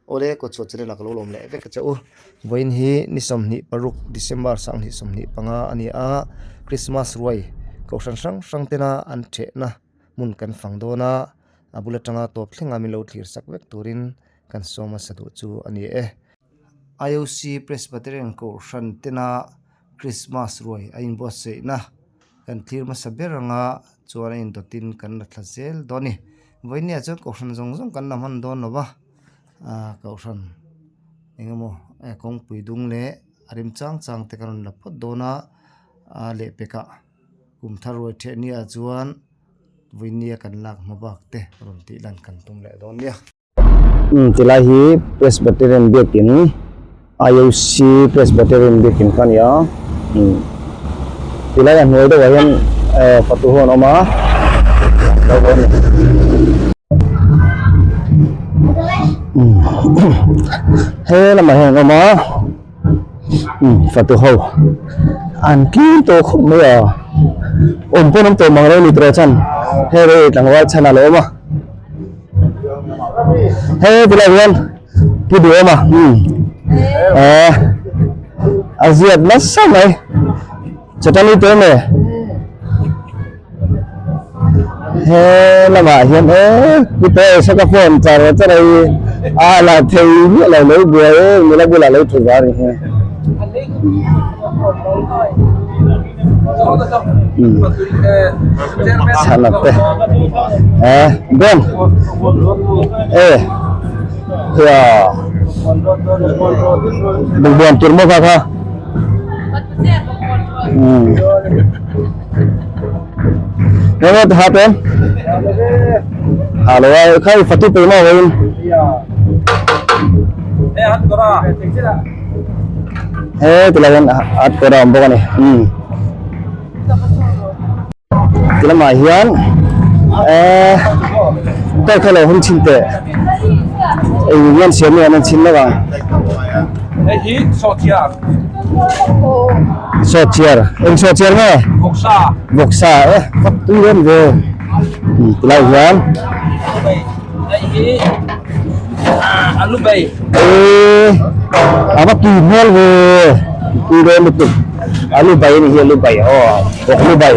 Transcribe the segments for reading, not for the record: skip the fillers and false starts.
Awle kawtchhuah channel ah ka lo lawm leh vek a che u. Vawiin hi ni 26 December 2025 a ni a, Christmas ruai kohhran hrang hrang tena an thehna hmun kan fang dawn a, a bul atanga tawp thleng a min lo thlir sak vek turin kan sawm hmasa duh chu a ni e. IOC Presbyterian kohhran tena Christmas ruai a inbuatsaihna kan thlir hmasa ber anga chuan a indawtin kan la thla zel dawn a ni. Vawinia chuan kohhran zawng zawng kan la hman dawn lo va, aaa kohhran eng emaw kawngpui dung leh a rem chang chang te kan rawn la phawt dawn a, a lehpekah kum thar ruai ṭheh nia chuan vawinia kan lak hma bak te rawn tih lan kan tum leh dawn nia. Umm tilai hi Presbyterian biakin IOC Presbyterian biakin kha a ni a umm tilai a hnuai deuhah hian eh fatu ho an awm a lo haw a ni umm he lamah hian an awm a umm fatu ho an tling tawh khawp mai a awm pawh an awm tawh mang lo a ni tawh chuan hei tlangval chhan a lo awm a. Hei tilai hian pu duhawm a umm eh a ziak nasa mai chawtani te nge he lamah hian eh pu te saka phone char char a hi a la thei miah lo lo buai em nula bulah lo thu var ang hi. Chhan te eh ben eh hia bawngbawn tur maw kha kha um enge ha pen ha lo a khai fatu pe ma wain he tilai hian at kawr a awm bawk a ni umm ti lamah hian eee tawk kha lo hun chhin teh eng hian siam nge an en chhin lawk ang sawhchiar eng sawhchiar nge vawksa e vak tui dawn ve tilai hian. Eee a va tui hmel ve tui dawn lutuk alu bai a ni hi alu bai aw vawk lu bai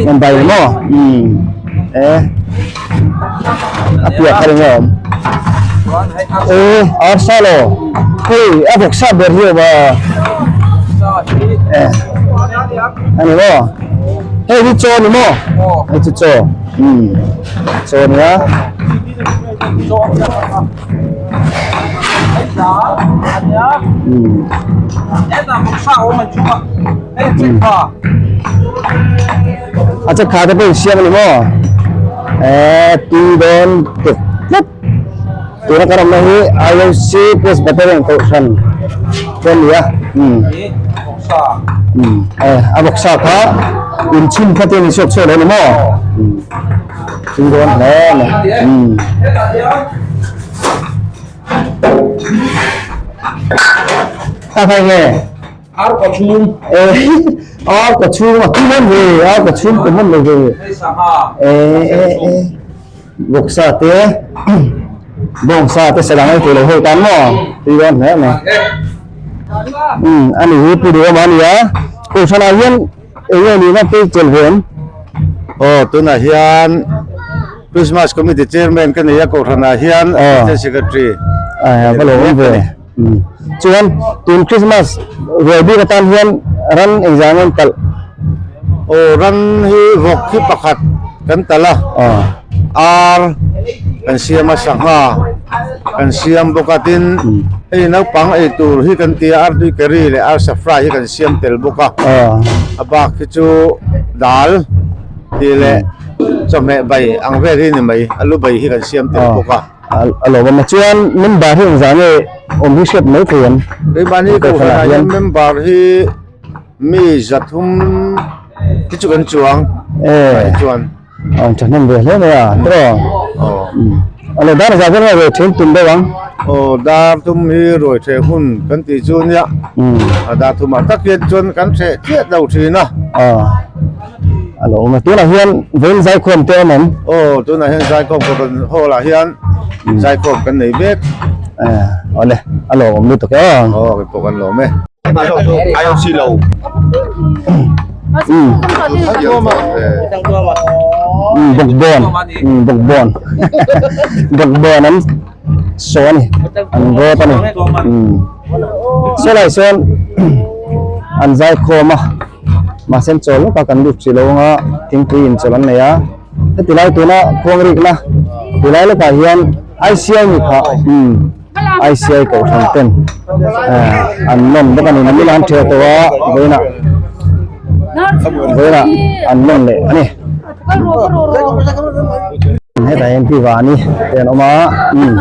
an bai ni maw umm e a piah kha enge awm ee arsa lo hei a vawk sa ber hi awm a e a ni maw. Hei hi chaw ni maw? Hei chu chaw. Umm chaw nia. Umm. A che kha te pawh in siam a ni maw? Eh tui dawn tuk tlat. Tuna kan awmna hi IOC Presbyterian Kohhran te a ni a umm umm eh a vawksa kha inchhun kha te a ni chhuak chhuak lo a ni maw umm tui dawn hle mai umm. Kha kha enge? Ar kaw chhung. Eh ar kaw chhung a tui dawn ve ar kaw chhung ka hman lo ve eh eh eh. Vawksa te bawngsa te salang ei thei lo ho tan maw tui dawn hle mai umm a ni hi pu duhawm a ni a kohhran ah hian eng nge nihna te chelh ve em aw tunah hian Christmas committee chairman ka nei a kohhran ah hian assistant secretary a va lo awm ve umm chuan tun Christmas ruai bik atan hian ran engzah nge an talh Aw ran hi vawk hi pakhat kan talh a, ar kan siam a, sangha kan siam bawk a, tin hei naupang ei tur hi kan ti a, artui curry leh arsa fry hi kan siam tel bawk a, a bak hi chu dal tih leh chawhmeh bai ang vel hi ni mai, alu bai hi kan siam tel bawk a. A lo awm a, chuan member hi engzah nge awm hi hriat mai thei ang? Keimahni kohhranah hian member hi. Mi 300 te chu kan chuang eh chuan ang thahnem ve hle mai a tawh aw a lo dar zah vel ruai then tum deuh ang aw dar thum hi ruai theh hun kan tih chu nia a dar thumah tak hian chuan kan theh chiah lo thin a aw A lo awm a, tunah hian vawiin zaikhawm te awm em? Aw, tunah hian zaikhawm Kohhran hall ah hian zaikhawm kan nei mek. Awle, a lo awm lutuk e aw. Aw, keipawh kan lawm e. Bawkbawn, bawkbawn, bawkbawn an saw a ni, an rawt a ni. Sawlai sawn an zaikhawm a. Mahse an chawl lawk a kan lut hrih lo anga thingpui in chawlh an nei a heti lai tuna khuang rikna ti lai lawkah hian I_C_I mi kha umm I_C_I kohhran ten eh an nawn bawk a ni namin an ṭheh tawh a vawiinah vawiinah an nawn leh a ni hetah hian pi vani te an awm a umm.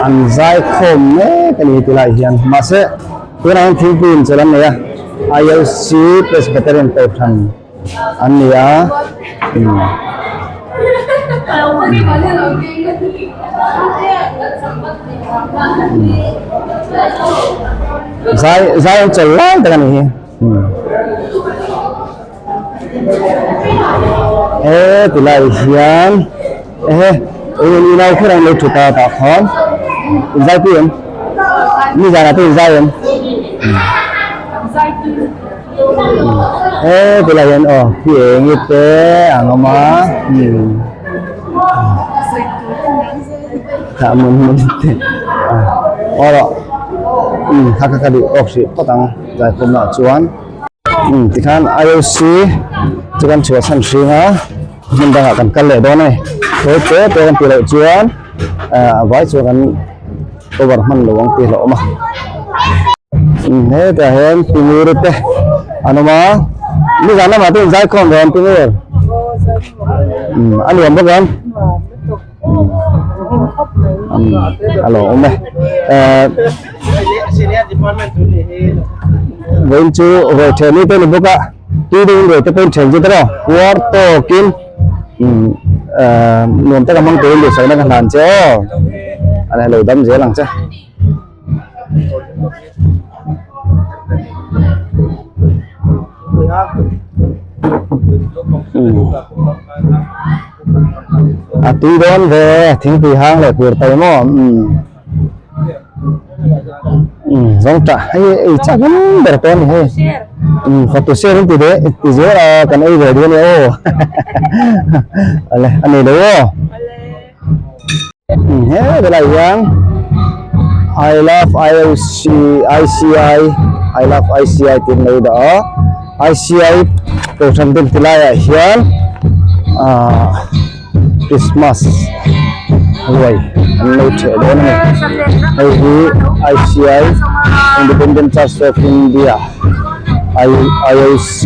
An zai khawm mek a ni tilai hian mahse tunah hian thingpui in chawlh an nei a IOC Presbyterian Kohhran an ni a umm zai zai an chawlh lai tak a ni hi umm. He tilai hian ehe eng inau kher ang lo thu ta tah khan inzai pui em nizanah te inzai em he tilai hian aw khi eng i te ang awm a tah mun mun te aw rawh kha kha ka duh awk hrih phawt ang zaikhawmna ah chuan. Umm tikhan IOC chu kan chhuah chhan hring a hmun dangah kan kal leh dawn a ni thawi te te kan tih loh chuan ah a vai chuan kan cover hman lo ang tih hlauhawm a umm hetah hian pingur te an awm a nizan lamah te inzaikhawm ve an pingur umm a nuam bawk em. A lo awm e eh vawiin chu ruai ṭhen ni te a ni bawk a tui deuhin ruai te pawhin ṭhen zet a puar tawkin eh nuam taka hmang turin duhsakna ka hlan che aw a lo dam zel ang che. A tui dawn ve thingpui hang leh tur tai maw umm umm zawng tah hei ei chak em ber pawh a ni hei umm fatu share in ti ve ti zel a kan ei ve duh a nia aw awle a ni lo aw umm he helai hian I love IOC ICI I love ICI tih an lo dah a. ICI Kohhran bel ti laiah hian ahh Christmas ruai an lo theh dawn a ni hei hi ICI Independent Church of India IOC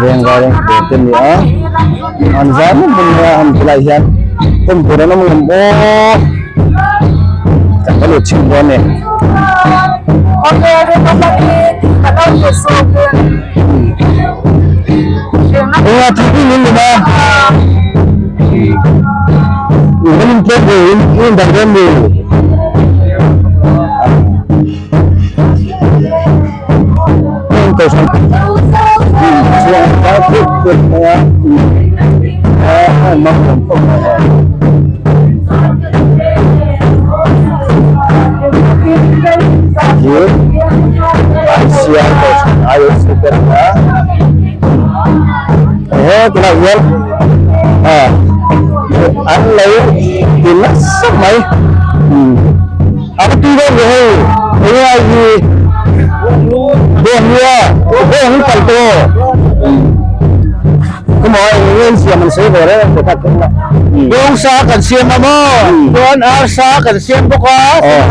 veng vairen te te a ni a an zai hmun hmun mai a han ti lai hian awm tur an awm ngam aw kan va lut chhin dawn a ni. Eng a thil in ni a in in tlem ve in in dang dawn mi in kohhran chuan a kut kut mai a a mang awm khawp mai a. Hi ICI kohhran IOC te an ni a he tunah hian ah an lo ti nasa mai a va tui dawn ve hei enge a hi bawng nia bawng hi pal tawh khawmaw eng nge an siam an sawi ve reng ang kha kha Bawng sa kan siam a maw chuan ar sa kan siam bawk a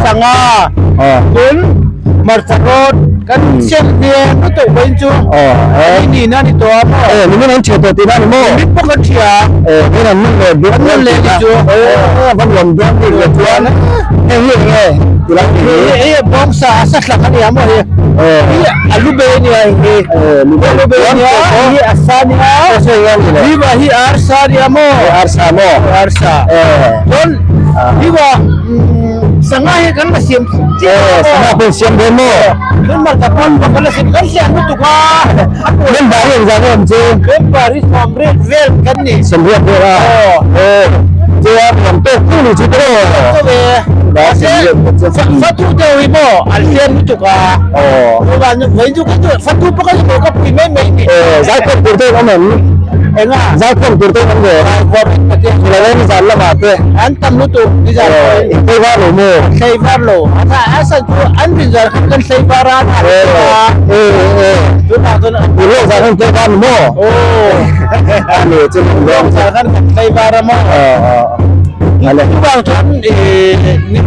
sanga tun hmarcha rawt kan siam hniam lutuk vawiin chu ni ni na ni tawh a maw eh nimin an thiah tawh tihna a ni maw nimin pawh kan thiah eh nimin an nun leh duh an nun leh ni chu eh va nuam dawn bik leh chuan heng hi eng nge tilai hi hei hi bawng sa a sa hlak a ni a maw hei hi a lu be a nia hei eh lu be lu be a nia hi a sa a nia hiwa hi ar sa a nia maw ar sa maw ar sa eh chuan hiwa sangha hi kan la siam eh sangha pawh siam dawn maw. Tun hmarcha pawn pakhat la sin kan hliam lutuk a. Member hi engzah nge awm chu? Member hi sawmriat vel kan ni. Sawmriat vel a? Aw. Aw. Chuan nuam tawk tu ni chu tawh. Nuam tawk e. Mahse fatu deuh hi maw an hliam lutuk a. Aw. Chuan vawiin chu ka duh fatu pawh ka duh ka pui mai mai ni. Aw zaikhawm tur te in awm em? Enga? Zaikhawm tur te in awm ve? Zaikhawm in pathian Ni lo em zan lamah te. An tam lutuk ni zan pawh in. In hlei var lo maw? Hlei var lo. A tha a san chu an rin zan khan kan hlei var a an ha lo a. Aw aw. Tunah chuan an Ni lo zan khan hlei var ni maw? Aw. A ni chu Lawng zan khan kan hlei var a maw? Aw aw. Ale. Chuvang chuan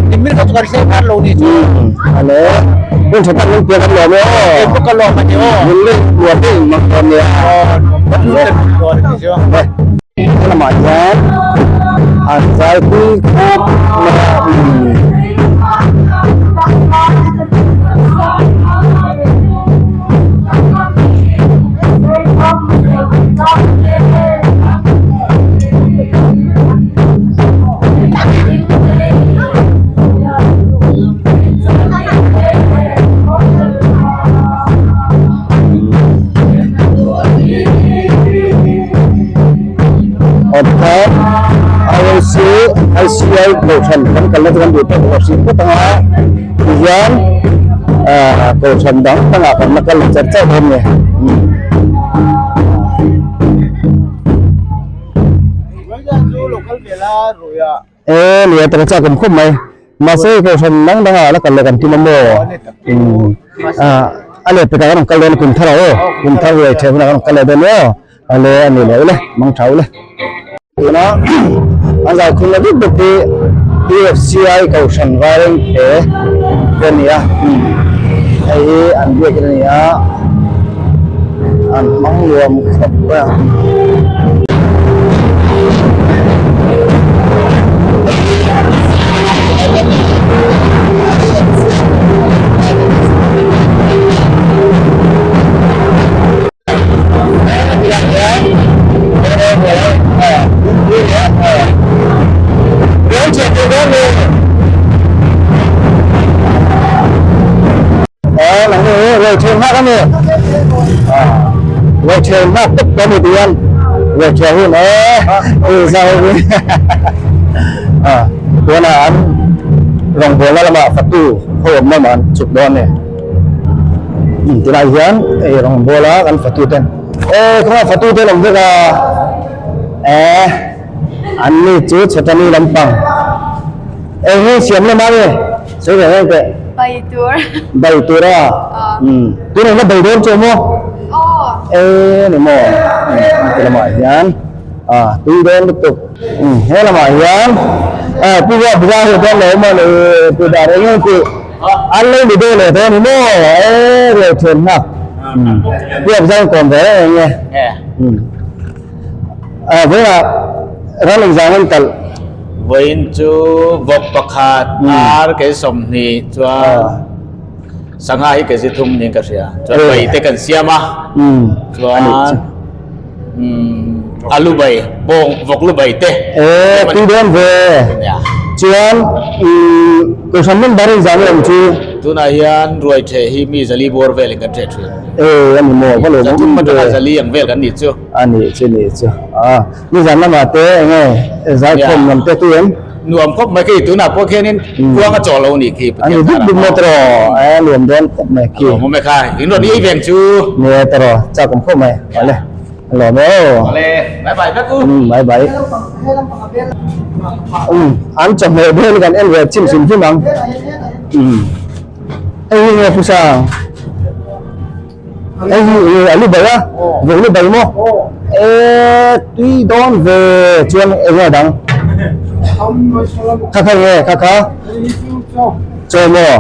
nimin kha chu kan hlei var lo ni chu. Ale. Hun tha tak min pian kan lawm e aw. Kei pawh ka lawm a ni aw. Min leh nuam te in mang dawn nia. Aw nuam tak te min dawn a ni chu. Helamah hian an zai pui khawp mai a. Awtha IOC ICI Kohhran kan kalna chu kan duh tawk lo hrim phawt ang a tihian ah Kohhran dang dangah kan la kal leh char char dawn nge. E nia taka chak awm khawp mai mahse kohhran dang dangah la kal leh kan tum a maw ah a leh pekah kan rawn kal dawn a kum thar ah aw kum thar ruai ṭheh hunah kan rawn kal leh dawn nia aw ale a ni leh ule mang ṭha ule tuna an zai khum na bik bawk hi PFCI kohhran vaireng phe te a ni a hei hi an biakin a ni a an hmang nuam khawp mai a. Tunah an rawngbawlna lamah fatu ho awm lamah an chuk dawn a ni tilai hian ei rawngbawla kan fatu ten e khawngaih fatu te an awm vek a e an ni chu chhetani lampang eng nge siam lama nge sawi ve reng teh Bai tur. Bai tur a tunah hian bai dawn chu maw e ni maw ti lamah hian a tui dawn lutuk he lamah hian pu buah buah hi dawn lo maw le pu dar eng eng tih an lo ni dawn leh dawn ni maw e ruai thian nghak buah buah kawm ve reng eng nge a vawiinah ral engzang an kalh Vawiin chu vawk pakhat ar kei 20 chuan sangha hi kei 3 niin ka hria chuan bai te kan siam a chuan Alu bai, bawng vawk lu bai te. E, tui dawn ve. Chuan, Kohhran member in zan lawm chu. Tunah hian ruai theh hi mi zali bawr velin kan theh thin. E, a ni maw, va lawm awm ve. Zathu zali ang vel kan nih chu. A nih chu, nih chu. A, nizan lamah te enge zaikhawm lam te tui em? Nuam khawp mai khi, tunah pawh khianin kuang a chawh lo nih khi. A ni dup dup maw tawh, e nuam dawn khawp mai khi. A lawm awm e kha, in rawn ei veng chu. Nia tawh, chak awm khawp mai, awle. Lawm e aw. Awle, bye bye vek u. Bye bye. An chawhmeh vel kan en ve chim hrim hrim ang. Hei hi nge phusa? Hei hi alu bai a, vawk lu bai maw? E tui dawn ve chuan eng nge dang? Kha kha nge kha kha? Chaw maw?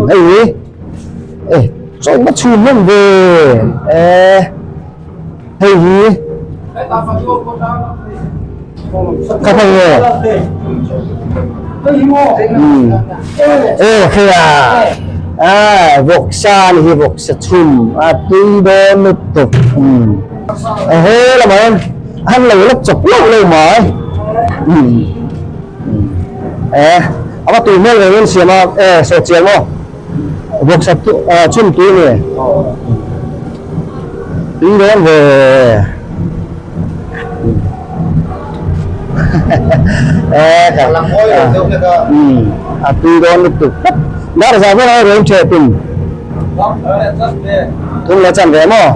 Hei hi e chaw ma chhun hlawm ve e hei hi kha kha nge? E hei a a vawk sa ni hi vawk sa chhum a tui dawn lutuk a he lamah hian an lo la chawp loh lo mai e a va tui hmel ve hian siam a e saw chiang maw. Vawksa tu ah chhun tui nge? Tui dawn ve. A tui dawn lutuk tlat. Dar zah vel ai reng ṭheh tum. Thum leh chan ve maw?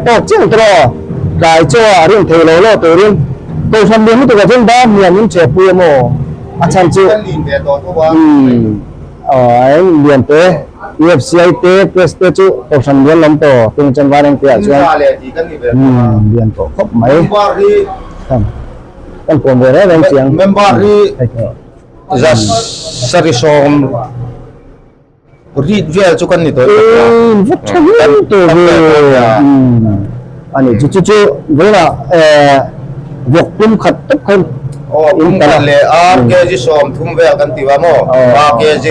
Tawk chiang te maw? Tlai chaw a rin thei lo lo turin Kohhran lian lutuk ah chuan dar hniam in ṭheh pui a maw? A chhan chu Aw lian te UFCI te press te chu Kohhran lian lam tawh tung chuan Vareng te ah chuan lian tawh khawp mai kan kawm ve reng reng chiang Member hi za sarih sawm rit vel chu kan ni tawh in vut tha viau tawh ve ani chu chu chu vawiinah vawk pum khat tawp khan aw pum khat leh ar kg sawm thum vel kan ti va maw ba kg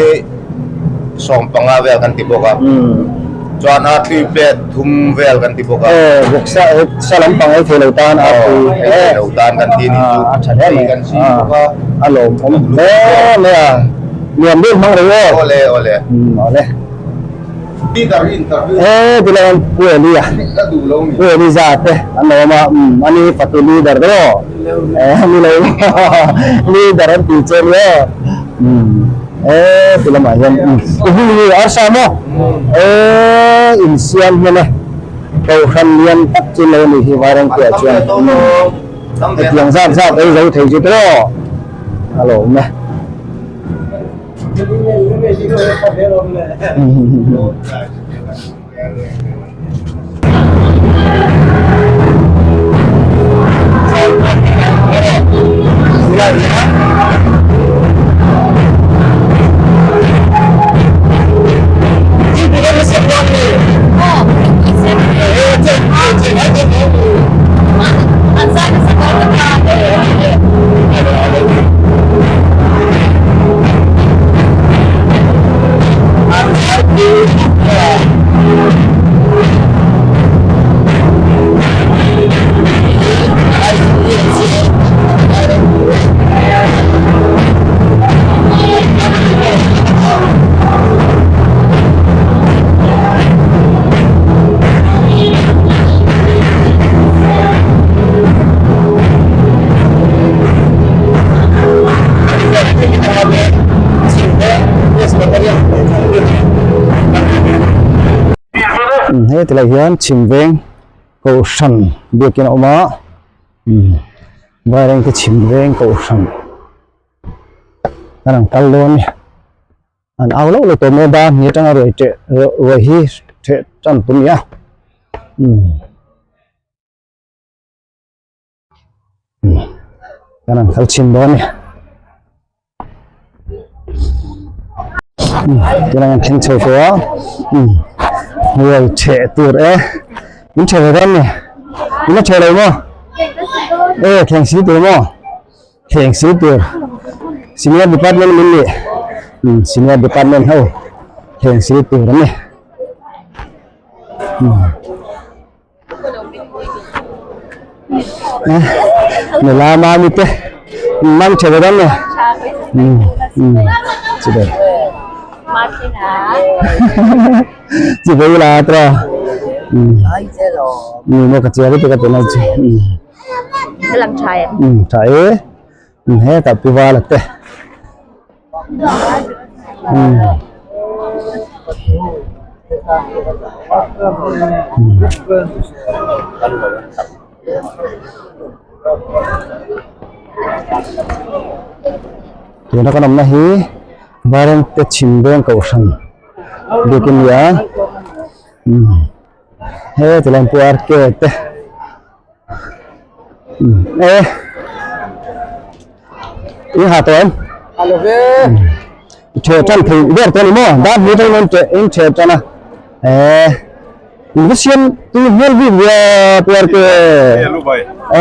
sawm panga vel kan ti bawk a chuan a three plate thum vel kan ti bawk a aw vawk sa sa lampang ei thei lo tan a ei thei lo tan kan ti ni chu a tha hle mai kan si bawk a a lawmawm hle mai a. Nuam deuh hmang reng aw. Awle awle. Umm awle. Speaker hi interview. He tilai an Pu Eli a. La duh lo mi. Pu Eli za te an lo awm a umm ani fatu leader te aw. Eh ni lo leader an ti che ni aw. Umm eh ti lamah hian umm u hung hi arsa maw eh insiam hian e Kohhran lian tak chu lo ni hi Vairengte ah chuan umm hetiang zat zat ei zo thei chu te aw. A lo awm e. He tilai hian chhim veng kohhran biakin a awm a vairengte chhim veng kohhran an ang kal dawn a ni. An au loh loh tawh mai a dar hnih atanga ruai ṭeh ruai hi ṭheh ṭan tum a ni a umm kan han kal chhin dawn a ni umm tunah kan thleng chho tawh a umm ruai ṭheh tur e min ṭheh ve dawn a ni min la ṭheh lo maw e thleng si tur maw. Thleng sil tur senior department min nih umm senior department ho thleng sil tur a ni umm nula mami te mang tha ve dawn nge umm umm chubei chubei la tawh umm ni maw ka chiah lutuk a tunah chu umm. Lang tha em? Um tha e. Um hetah pu vala te. Um. Tuna kan awmna hi Varengte Chhimveng Kohhran biakin a ni a. Um. He tilai pu R K te e i ha tawh em i theh tan thei ber tawh a ni maw dar hmu atangin in theh in theh tan a e in va siam tui hmel bik ve a pu R K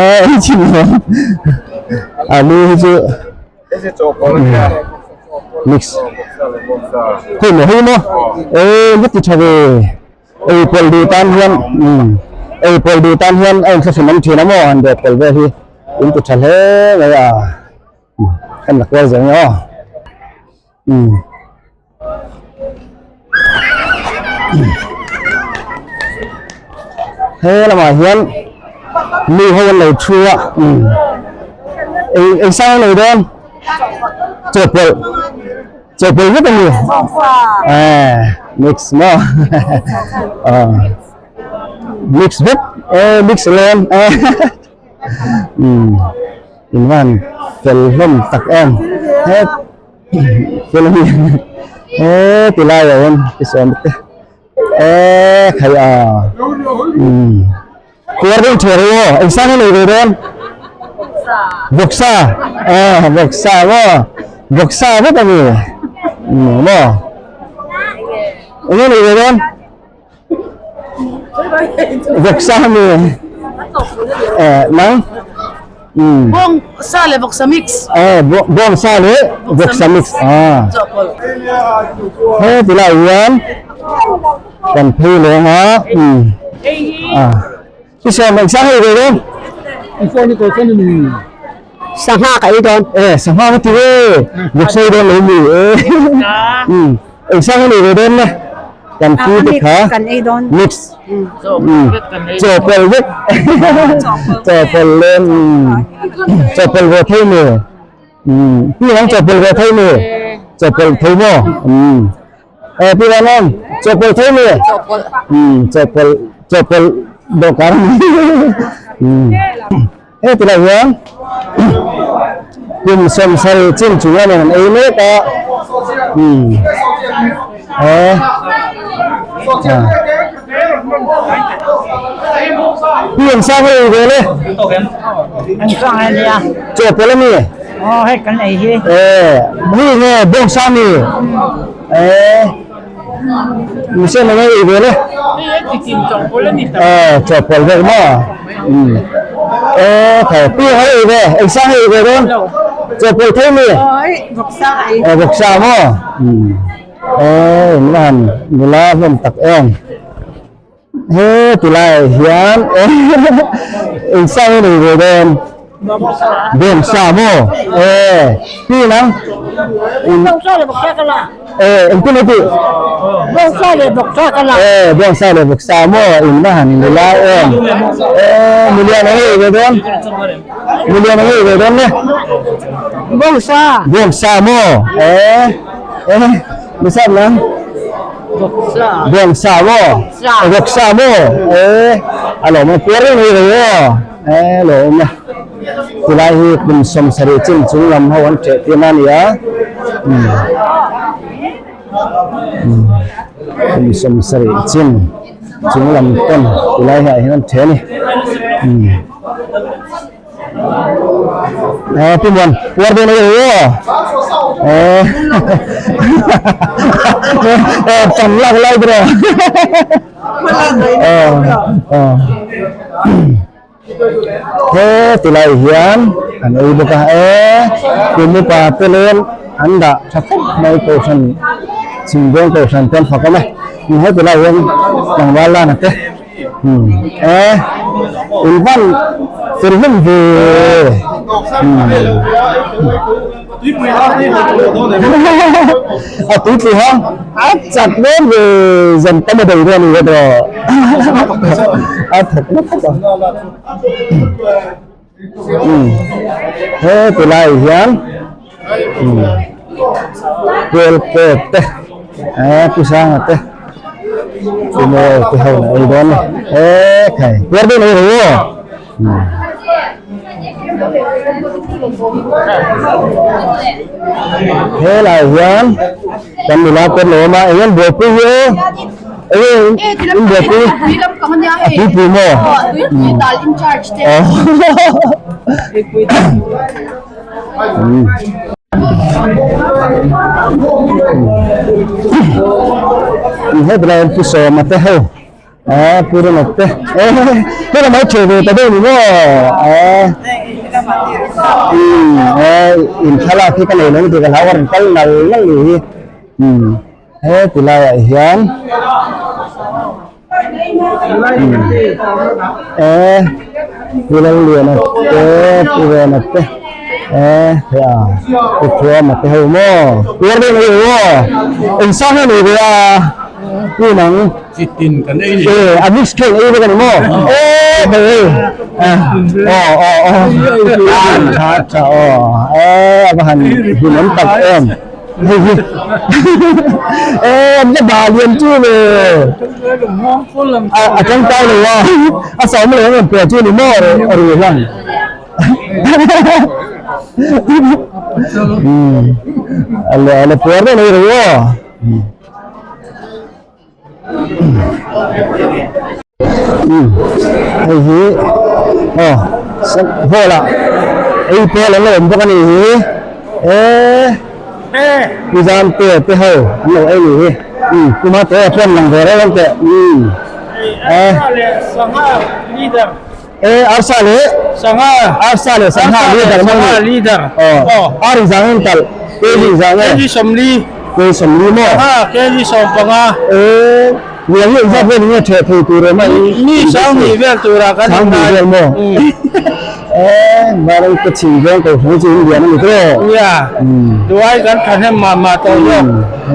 e i chhin alu hi chu mix hei maw hei maw e va ti tha ve Ei pawlh duh tan hian umm ei pawlh duh tan hian a inthlahrun awm thin a maw han dawt pawlh vel hi in ti tha hle mai a kan la kual zel nge aw umm. He lamah hian mi ho an lo thu a eng eng sang an nei dawn chawhpawlh chawhpawlh vek a ni eh mix maw ah mix vek eh mix lem eh umm in van fel hlawm tak em he fel a ni he ti lai ah hian ti sawm te. Eee khai a umm kuar deuh thuai ru aw eng sang hi nei ve dawn vawksa aw vawksa maw vawksa vek a ni umm maw eng nge nei ve dawn vawksa a ni eh nang umm bawng sa leh vawksa mix eh bawng sa leh vawksa mix ah he ti lai hian kan phei leng a umm ah chi sawm eng sang hei ve dawn sangha ka ei dawn eh sangha ka ti ve vawksa ei dawn lo mi eh umm eng sang hei ve dawn le kan pu te kha kan ei dawn mix chawhpawlh vek chawhpawlh lem chawhpawlh ve thei mi pi ang chawhpawlh ve thei mi chawhpawlh thei maw eh pi van awm chawhpawlh thei mi chawhpawlh chawhpawlh dawhkan he ti lai hian kum sawmsarih chin chung a nen an ei mek a eh pi an sang hei ve le an sang hei nia chaw pawlh ami aw hei kan ei hi eh hei nge bawng sa mi eh Mihring ang ei ve le. Eh, chawhpawlh vek maw? Um. Eh, thei pi ang ei ve, eng sang ei ve dawn? Chawhpawlh thei mi? Eh, vawksa maw? Um. Eh, in la han nula hlawm tak em. He ti lai hian eng sang ei ve dawn? Bawngsa maw? Eh, pi nang? Bawngsa leh bawksa ka la. Eh, engtin a tih? Bawngsa leh bawksa ka la. Eh, bawngsa leh bawksa maw? In va han ni lai em. Eh, milian ang ei ve dawn? Milian ang ei ve dawn le? Bawngsa. Bawngsa maw? Eh, eh, misap nang? Bawksa. Bawngsa maw? Bawksa maw? Eh, a lawm a puar reng reng aw. Eh, lawm a. Tilai hi kum 70 chin chung lam ho an ṭeh tir na a ni a. Kum 70 chin chung lam pawn tilai hi ah hian an ṭeh a ni. Eh, pi muan, puar dawn a ni aw. Eh, eh, tam lak lai bro. Eh, eh. He ti lai hian an ei bawk a, eh, kum upa te lem an dah tha khawp mai kohhran chhimveng kohhran te an fak awm e. He ti lai hian tlangval lana te. Eh, in van fel hlawm ve. A tuipui ha, a chak dawn ve zan tam a bei dawn a ni ka tawh. A thawk nasa khawp a. He ti lai hian kual pawt te eh pu sanga te chu maw te ho a ei dawn a ni eh khai puar dawn ei ro aw he lai hian kan nula te lawm a eng an buaipui hi aw eng in buaipui a tuipui maw Hetlai an pu sawma te ho ah pu Ronald te eh helam a che ve ta deuh ni maw ah umm eh in thlalak hi ka nei lo ni tih ka hlau a rawn kal nal nal ni hi umm he tilai ah hian eh pu Lalliana te pu Rena te eh hei a pu Thuama te ho maw puar deuh mai ho aw eng sang hian ei ve a. Tu nang Chitin kan ei ni. E a mix khen ei vek ani maw? E hei hei. Aw aw aw. Tha tha aw. E a va han hlimawm tak em. Hei hi. E an la bah lian chu le. A tangkai lo a. A sawm lo ang peh chu ni maw a ri hlang. A la puar deuh mai ro aw. Hei hi aw hall ah ei pawl an lo awm bawk a nih hi eee nizan te te ho an lo ei nih hi kuma te a chuan lang ve reuh ang teh eee arsa leh arsa leh sangha leader aw ar inzang in talh kg inzang e. Kei sawmli maw? Sangha kg 15. Ee, lian hi engzat vel nge theh thei tur em a i? Mi 20 vel turah kan in ngai. 20 vel maw? Ee, Varang ka chhim veng ko hmu chu in lian a ni tawh. Nia, duai kan thahnem mah mah tawh zawk.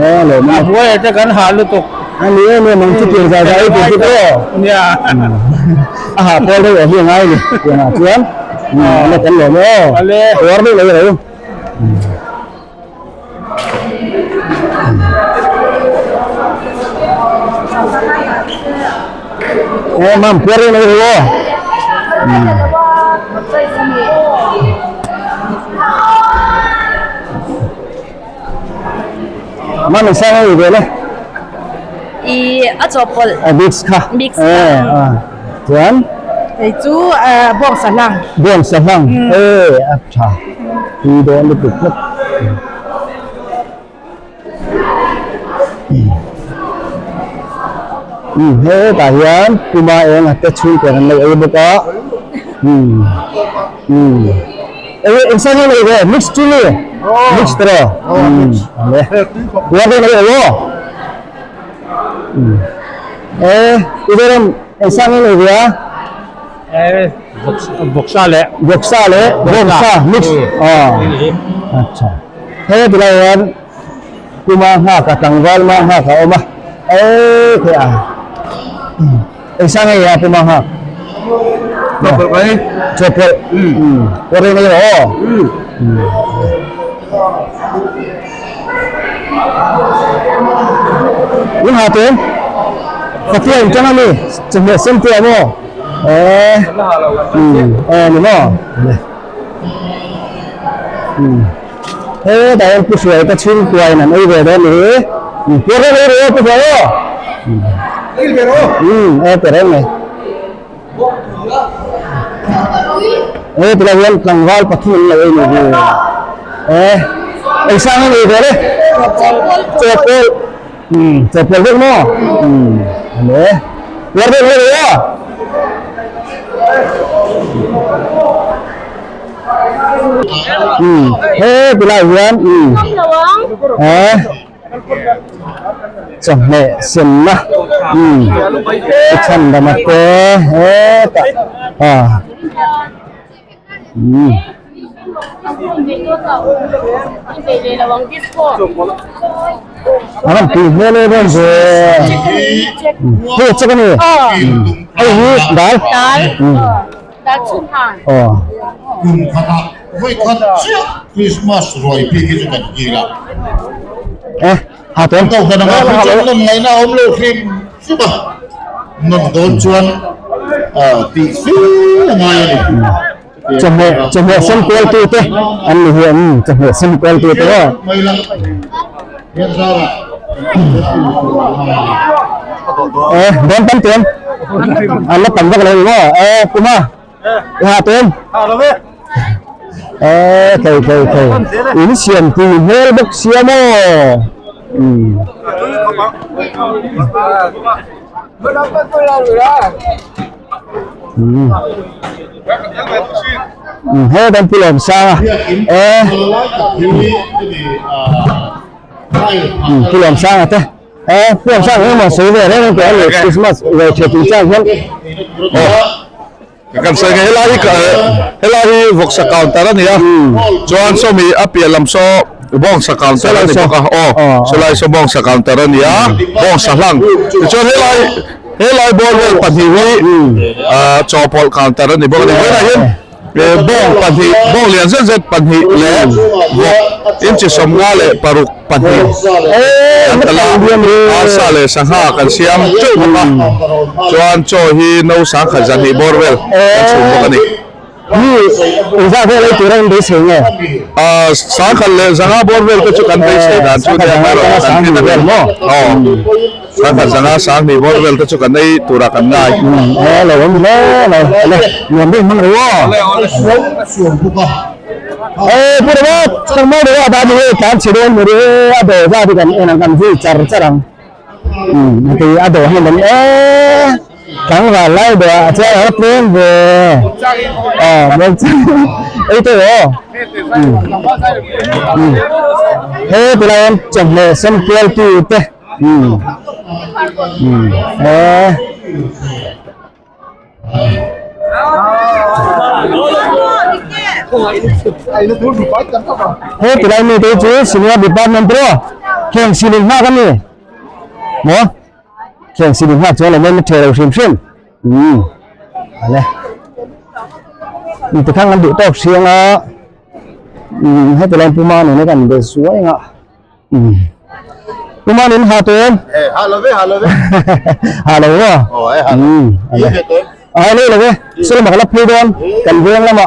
Ee, lawm a. A buai te kan hah lutuk. A ni em em ang chu pian zai zai i tur chu tawh. Nia. A hah pawl deuh a hi a ngai a ni pianah chuan. A la kan lawm e aw. Ale. Uar deuh lo i lo. Ê mam puar em ai ho. Mam sang ai ve le. I a chawpawlh. A mix kha. Mix kha. Ê a. Chuan. Hei chu bawng sahlang. Bawng sahlang. Ê a tha. Tui dawn lutuk tlat. Um hetah hian puma eng a te chhungkaw an lo ei bawk a um um eng eng sang nge ve mix chili mix tawh um le puar dawn a ni aw um e i ram eng sang nge ve a. Vawksa leh Vawksa leh Vawksa mix aw acha he tilai hian kuma nghak a tlangval ma nghak a awm a e the a engsa nge a puma nghak Chawpawlh mai chawpawlh pawh reng ei rawh aw in ha te Fatia in tang a mi chawhmeh sen te a maw. Eee umm aw ni maw umm hetah hian pu hruai ka chhungkuain an ei ve dawn ni hi umm puar reng ei rawh aw pu hruai aw umm aw pe reng mai he tilai hian tlangval pathum an lo ei ni hi ee ei sang a ni ve le chawpawlh Umm chawpawlh vek maw? Umm ale puar vek vek aw. Umm he tilai hian umm he chawhmeh senna umm chhan dama te hetah ah umm. A rawn tui hmel em em ve hei check a ni hei hi dal aw Kum khatah vawi khat chiah Christmas ruai bik hi chu kan kil a. Eh ha tawn Kan kohhran angah hi chuan nawn ngaihna a awm lo hrim hrim a, nawn dawn chuan tih fil a ngai a ni. Chawhmeh chawhmeh sen kual tu te an ni hi an chawhmeh sen kual tu te aw. Eh dawn tam tuan an la tam vak lo ni maw eh kuma i ha tuan eh thei thei thei in siam tui hmel bawk sia maw um. He kan pu lawm sang a e pu lawm sang a te e pu lawm sang engemaw sawi ve reng ang teh a ni Christmas ve thei tui chang hian Kan sawi nge helai hi helai hi vawksa counter a ni a chuan sawmi a piah lam saw. Bawngsa counter a ni bawk a aw sawlai saw bawngsa counter a ni a bawngsa hlang tichuan helai helai ball vel pahnih hi ah chawpawlh counter a ni bawk a ni helai hian bawng pahnih bawng lian zet zet pahnih leh vawk inchi 56 kan tal a arsa leh sangha kan siam teuh bawk a chuan chaw hi no sangkhat zahnih bawr vel kan chhum bawk a ni. Mi engzah vel ei tura in beisei nge? Ahh sangkhat leh zanga bawr vel te chu kan beisei dan chu nia hmel kan en a vel maw? Aw sangkhat zanga sanghnih bawr vel te chu kan ei tura kan ngai. Aw lo awm hle lo le nuam deuh hmang reuh aw. Aw pu Robert changmai deuh a dan hi tlan chhe dawn maw ri a dawh zat hi kan en ang kan zui char char ang. Umm heti a dawh hian an eee tlangval lai dawh ah chuan a tlem ve aw hmelchhe ei tawh aw umm umm he tilai hian chawhmeh sen kual tu te umm umm eee. He tilai mi te chu senior department pawh kheng siling nghak a ni maw kheng siling nghak chuan lo thei lo hrim hrim umm ale mi tikhang an duh tawk hriang a umm heti lai puma nena kan be suai ang a. Kuma nin ha tuan. Eh, ha lo ve, ha lo ve. Ha lo wa. Oh, eh, ha lo. Ale. Ai lo lo ve. Sula makala phei don kan veng lama.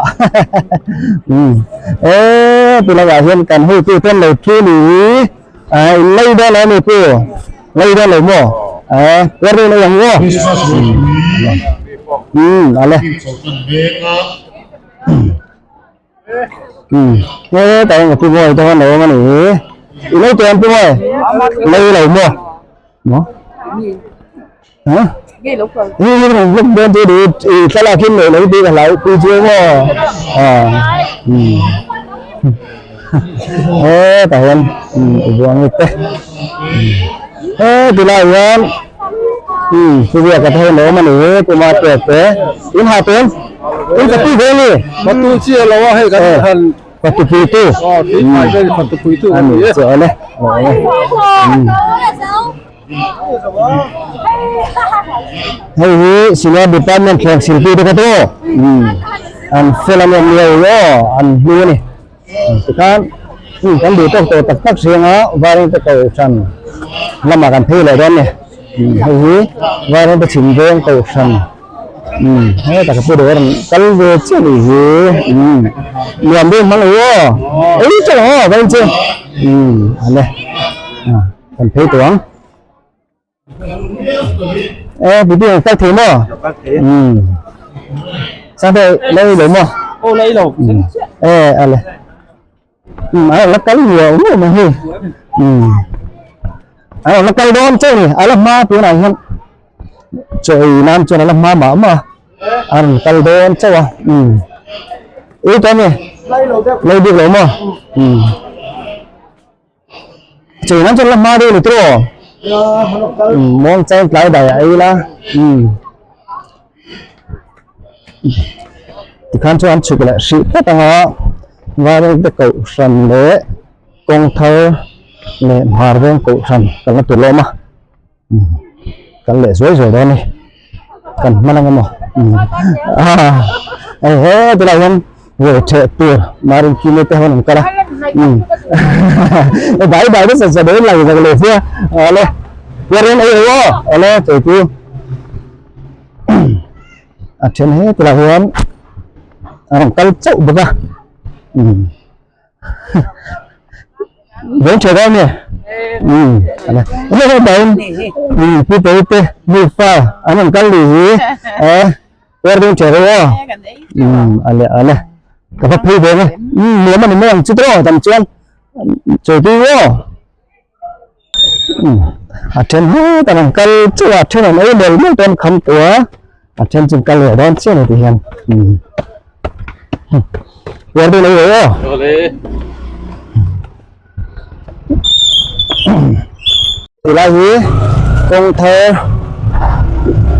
Eh, tula wa hian kan hu tu ten lo thu ni. Ai lei don lo ni pu. Lei don lo mo. Eh, war ni yang wo. Ale. He ta eng pu mawi te hian a awm a ni i lo teh ang pu mawi lei lo maw maw ha hi hi rong vlog dawn chu ni i thlalak in leh lo tih ka hlau pui chu maw a he tah hian i buang te he tilai hian Chu biak ah te hian a awm a ni kuma pek te in ha tun in fatu ve ni fatu chi a lo a hei kan han fatu pui tu aw tui phai vel fatu pui tu ani chu ale hei hi senior department thleng siltu te kha tu an fel an awm lio aw an hlu ani Tikhan kan duh tawk tawh tak tak hrianga Vairengte Kohhran lamah kan phei leh dawn a ni. Hei hi Vairengte Chhimveng Kohhran hetah ka pu dawr an kal ve chiah a nih hi. Nuam deuh hmang lo aw, ei teuh ang aw vawiin chu ale kan phei tawh ang. Ê, bị bị kal thei maw? Ừ. Sang đây lấy lo maw? Ô lấy lo. Ê, ale. Ừ, ai la kal nhiều nữa mà hi. Ừ. Ai la kal dawn che ni, ala hma tu này hian. Choi nan chuan ala hma ma ma. An kal dawn chauh a. Ừ. Ý cho ni. Lấy được lo maw? Ừ. Chei nan chuan la hma deuh ni tawh muang chang tlai dai a ei la tikhan chuan an chhuk leh hrih phawt ang a Vairengte kohhran leh kawng thar leh hmar veng kohhran kan la tur lawm a. Kal leh zuai zuai dawn a ni kan hman ang emaw a he tilai hian ve theh tur marin kine te hawn an kal a bai bai te sa dawn lang zak leh sia awle puarin ei ro awle chei chu a then he tilai hian a rawn kal chauh bawk a. Veng tha dawn nge? Um, ana. Ano ba yun? Um, pu pe te, nu fa, an an kal ni hi. Eh, war veng tha dawn. Um, ale ale. Ka va phei ve nge. Um, nuam ani mai ang chu tawh tam chuan. Chawi tu wo. Um, a then hu tan an kal chu a then an ei mel mel tawn kham tua. A then chu kal ve dawn chian ti hian. Um. War dun ei ro. Ole. Tilai hi kawng thar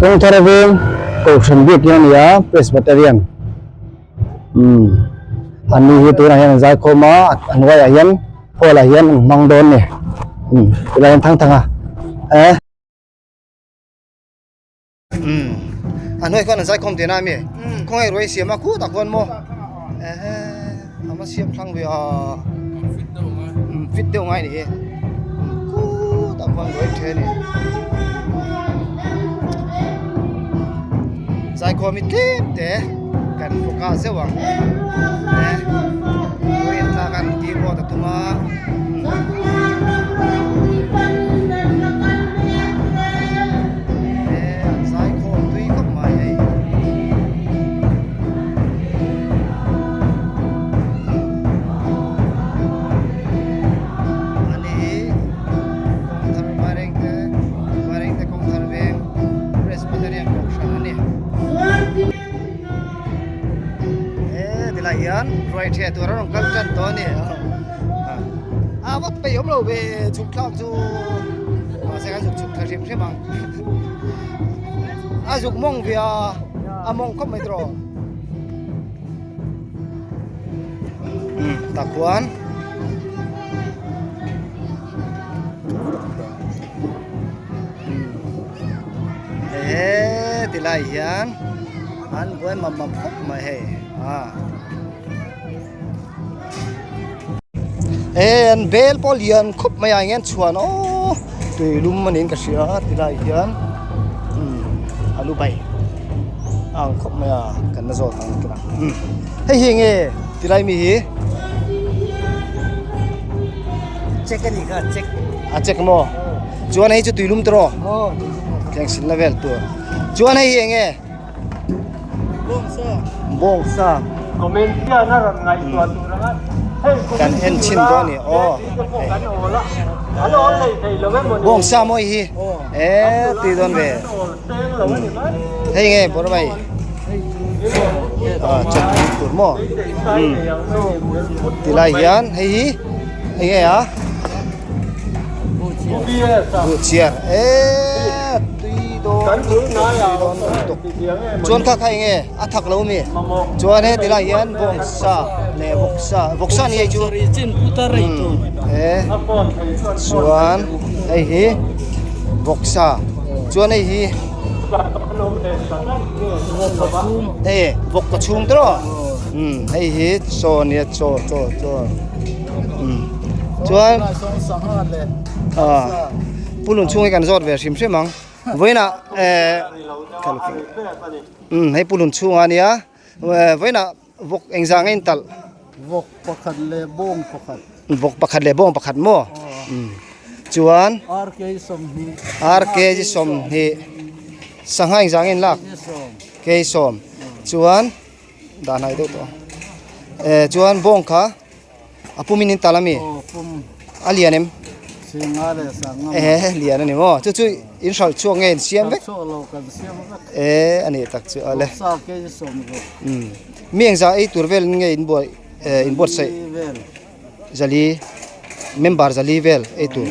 kawng thar veng kohhran biak in a ni a Presbyterian umm an ni hi tunah hian an zaikhawm a a hnuaiah hian. Hall ah hian an hmang dawn a ni umm tilai an thang thang a eh. Umm a hnuai khuan an zai khawm tihna ami khawngaih ruai siam a khutah khuan maw ehe a va siam thlang ve a umm fit deuh ngai a ni hi khutah khuan ruai the a ni zaikhawm hi tlem te kan fawk a zeuh ang eh ruai an tlak a an keyboard a tum a. Hian ruai ṭheh tur a rawn kal ṭan tawh a ni a va peih awm lo ve chhuk thlak chu mahse kan zuk chhuk thla hrim hrim ang a zuk mawng ve a a mawng khawp mai tawh umm tah khuan eee ti lai hian an buai mam mam khawp mai hei a. He an bel pawh lian khawp mai a eng hian chhuan aww tui lum a niin ka hria a ti lai hian umm alu bai a ang khawp mai a kan la zawt ang tuna umm hei hi enge ti lai mi hi check a nih kha check a check maw chuan hei chu tui lum tawh thleng sin la vel tur chuan hei hi enge. Bawngsa kan en chhin dawn a ni aw bawngsa mawi hi eee tui dawn ve hei nge bawrh mai ah chawhmeh tur maw ti lai hian hei hi eng nge a. Buhchiar eee tui dawn tui dawn lutuk chuan kha kha enge a thak lo mi chuan he tilai hian bawngsa leh vawksa vawksa ni hei chu e chuan hei hi vawksa chuan hei hi hei vawk ka chhung te rawh hei hi chaw nia chaw chaw chaw. Chuan pu lun chhung hi kan zawt ve hrim hrim ang vawiinah eh hei pu lun chhungah a nia vawiinah vawk engzah nge in talh vawk pakhat leh bawng pakhat vawk pakhat leh bawng pakhat maw chuan ar kg 20 sangha engzah nge in lak kg 10 chuan dah hnai deuh tawh eh chuan bawng kha a pum in in tal ami a lian em eh lian ani maw chu chu in hralh chhuak nge in siam vek eh ani tak chu ale um mi engzah ei tur vel nge in buai eh in buatsaih zali member zali vel ei tur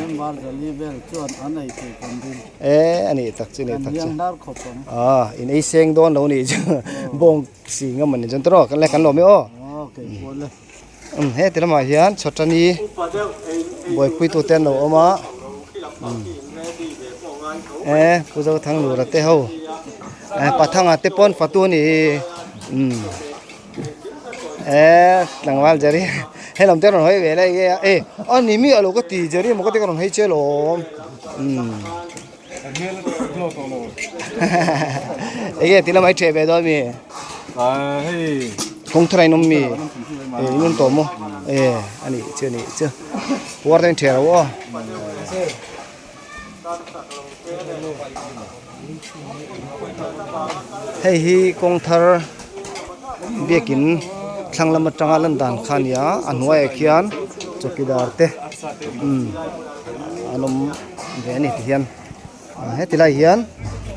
eh ani tak chu ani tak chu ah in ei seng dawn lo ni chu bawng si ngam ani chuan tawh kan le kan lawm e aw um he ti lamah hian chhawtani buaipui tu te an lo awm a um eh pu Zothanglura te ho eh pathanga te pawn fatu a ni hi um eh tlangval Jerry he lam te a rawn hawi ve lai nge a eh a ni mi alo ka ti Jerry emaw ka ti ka rawn hawi che lawm um. Enge ti lamah i ṭheh ve dawn mi? Kawng thar a inawm mi? Eh in awm tawh maw? Eh a nih chu a nih chu. Puar te in ṭheh lo aw. Hei hi kawng thar biakin thlang lam atanga lan dan kha a ni a, a hnuaiah khian chawkidar te umm an awm. Ve a ni ti hian heti lai hian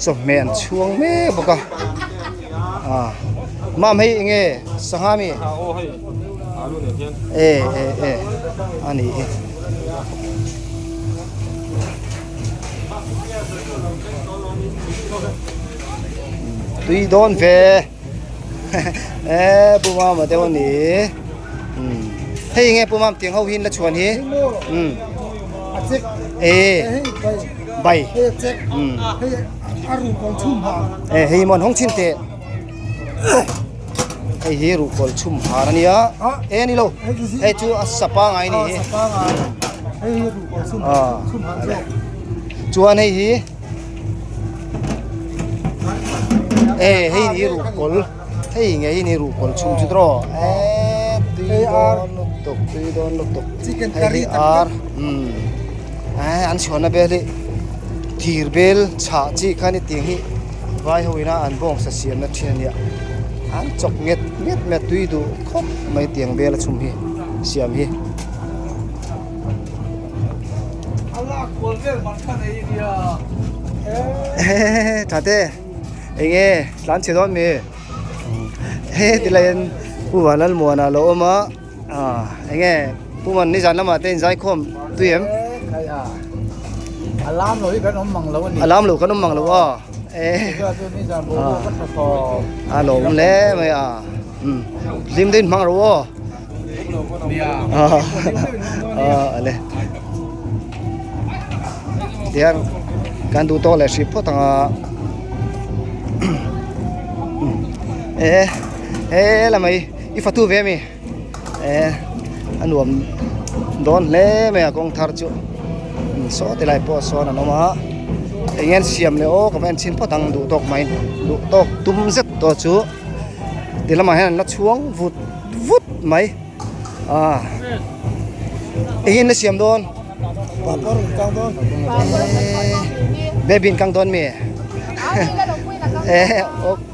chawhmeh an chhuang mek bawk a ah mam hei eng nge sangha mi e e e a ni hi tui dawn ve e pu mama te pawh ni. Hei nge pu mam tiang ho hi in la chhuan hi. Um. E. Bai. Um. E hei mon hong chin te. Hei hi ruhkawl chhum har a nia. E ni lo. Hei chu a sapa ngai ni hi. Chuan hei hi e hei hi ruhkawl hei ngei ni ruhkawl chhum chu tawh e tui dawn lutuk tui dawn lutuk hei hi ar umm an chhuahna bel hi thir bel chhah chi kha ni tiang hi. Vai ho ina an bawngsa siamna thin a nia an chawk nget nget mai a tui duh khawp mai tiang vel a chhum hi siam hi. Tha te eng nge tlan chhe dawn mi he tilai in Pu Vanlalmuana a lo awm a eng nge Pu Man nizan lamah te inzaikhawm tui em? A lam lo hi kan awm mang lo a ni. A lam lo kan awm mang lo a. A lo awm hle mai a. Hlim deuhin hmang ro aw. A le. Tiang kan duh tawk leh hrih phawt ang a. E he lamah hi i fatu ve a mi? Eh a nuam dawn hle mai a kawng thar chu saw ti lai pawh sawn an awm a eng nge an siam leh aw ka va en chhin phawt ang duh tawk mai duh tawk tum zet tawh chu ti lamah hian an la chhuang vut vut mai ah eng nge an la siam dawn baby in kang dawn mi eh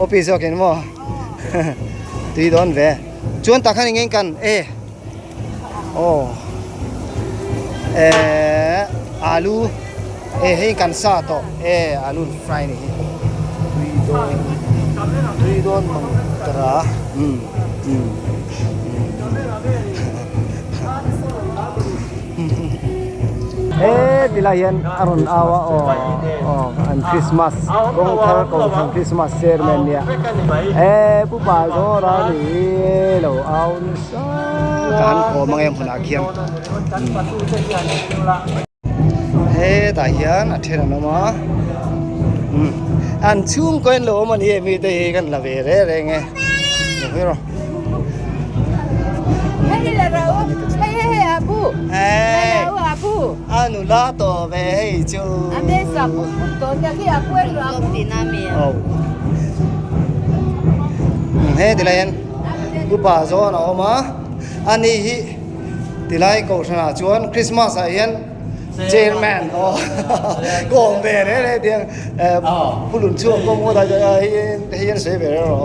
opi zawk in maw tui dawn ve. Chuan tah khan eng eng kan e aw eh alu e hei kan sa tawh e alu fry ni hi tui dawn tui dawn mang tara um um He tilai hian a rawn au a aw aw an Christmas kawng thar kohhran Christmas chairman nia he pu pa zawra ni lo au nasa ka han kawm ang em hunah khian hetah hian a then an awm a an chhungkaw in lo awm a ni e mite hi kan la ve reng reng e. A nula tawh ve hei chu. He tilai hian upa zawn a awm a ani hi tilai kohhranah chuan Christmas ah hian Chairman aw kawm ve reng reng tiang pu lun chhuak pawh ngawt a hei hian sawi ve reng rawh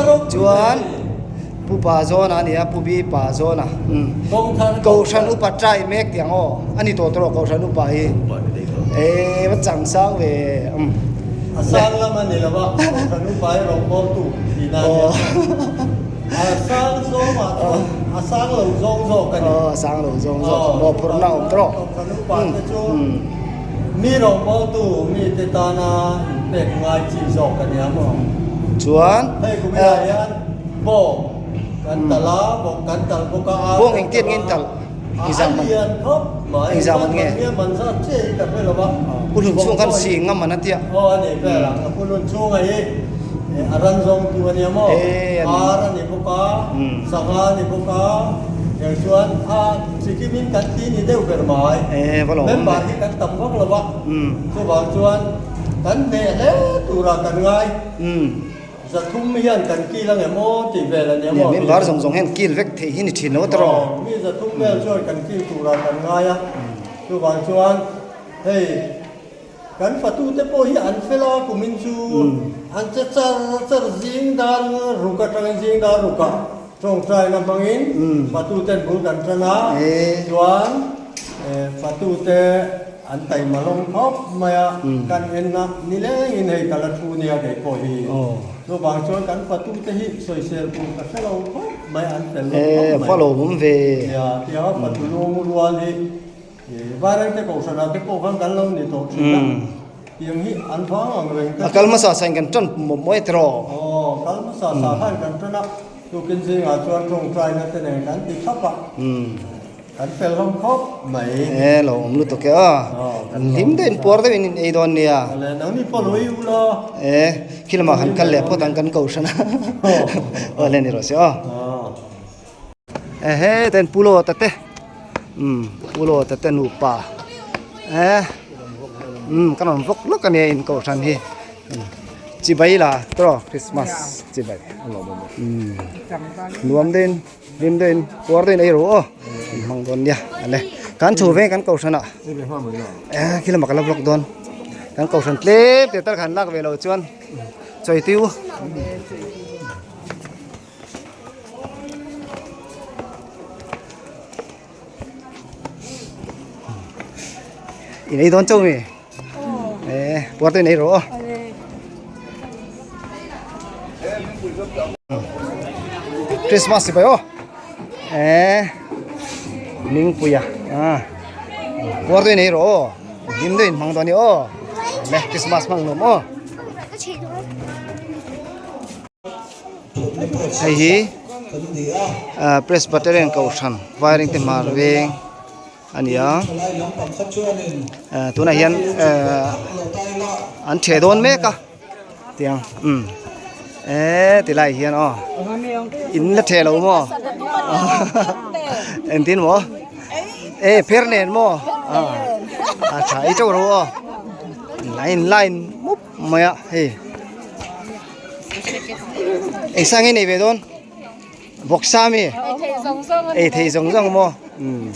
aw chuan pu pa zawn a nia pu bi pa zawn a kohhran upa trai mek tiang aw a ni tawh tawh kohhran upa hi e va chang sang ve a sang lam a ni lo a kohhran upa hi rawngbawltu tihna a nia. A sang zawngah chuan a sang lo zawng zawk a ni. Aw, a sang lo zawng zawk. Mawhphurhna a awm tawh. Kan upa te chu mi rawngbawltu mite tana inpek ngai chi zawk a nia maw? Chuan. Hei kum inah hian bawng kan talh a, bawng kan talh bawk a. Bawng engtiat nge in talh? Engzah man? A lian khawp mai. Engzah man nge? Engzah man zat chiah hi ka hre lo va. Pu Hlun chhung khan si ngam man a tia. Aw a ni vel ang. Pu Hlun chhunga hi a ran zawng tu a nia maw? Ar a ni bawk a, sangha a ni bawk a, tiang chuan a chikimin kan ti ni deuh ber mai. Member hi kan tam vak lo va, chuvang chuan kan hneh hle turah kan ngai. Zathum hian kan kil ang em aw tih vel a nia maw? Min bar zawng zawng hian kil vek theih hi ni thin lo ta rawh. Mi zathum vel chuan kan kil turah kan ngai a, chuvang chuan hei kan fatute pawh hi an fel a kumin chu an che char char zing dar ruk atangin zing dar rukah tawngtaina hmangin fatuten bul kan tan a, chuan fatute An taima lawng khawp mai a, kan en a, nilengin hei ka la thu nia kei pawh hi. Chuvang chuan kan fatute hi sawisel tur ka hre lo khawp mai, an fel lo khawp mai. Fa lo awm ve. Nia, tiang a fatu lung rual hi Vairengte Kohhranah te pawh khan kan lo ni tawh thin a, tiang hi an vang ang reng ka A kal hmasa sain kan tan mawp mawi tiraw? Aw. Kal hmasa sa khan kan ṭan a, tukin zingah chuan ṭawngṭaina te nen kan ti thlap a, kan fel hlawm khawp mai. E lo awm lutuk e aw, hlim deuhin puar deuhin in ei dawn nia. Awle nangni pawh lo ei u la. E khi lamah han kal leh phawt ang kan kohhran a, awle ni rawh se aw. Ehe ten Pu Lawta te umm Pu Lawta te nupa eh umm ka rawn vawk lawk ania in kohhran hi chibai la tawh Christmas chibai umm nuam deuhin hlim deuhin puar deuhin ei rawh aw in hmang dawn nia ale kan chho veng kan kohhran ah eh khi lamah ka la vlog dawn kan kohhran tlem te tal khan lak ve loh chuan chawi tiu. In ei dawn chauh mi? Eh, puar te in ei rawh aw. Christmas sipai aw. Eh, Ningpuia. Ah. Puar te in ei rawh aw. Hlim deuh in hmang dawn ni aw. Le Christmas hmang nuam aw. Hei hi ah Presbyterian kohhran Vairengte hmar veng a ni a ah tunah hian eh an ṭheh dawn mek a tiang umm eee ti lai hian aw in la ṭheh lo maw engtin maw e pher nen maw a ṭha ei ṭeuh ro aw a in line mup mai a hei. Eng sang nge nei ve dawn? Vawksa mi? Ei thei zawng zawng maw? Umm.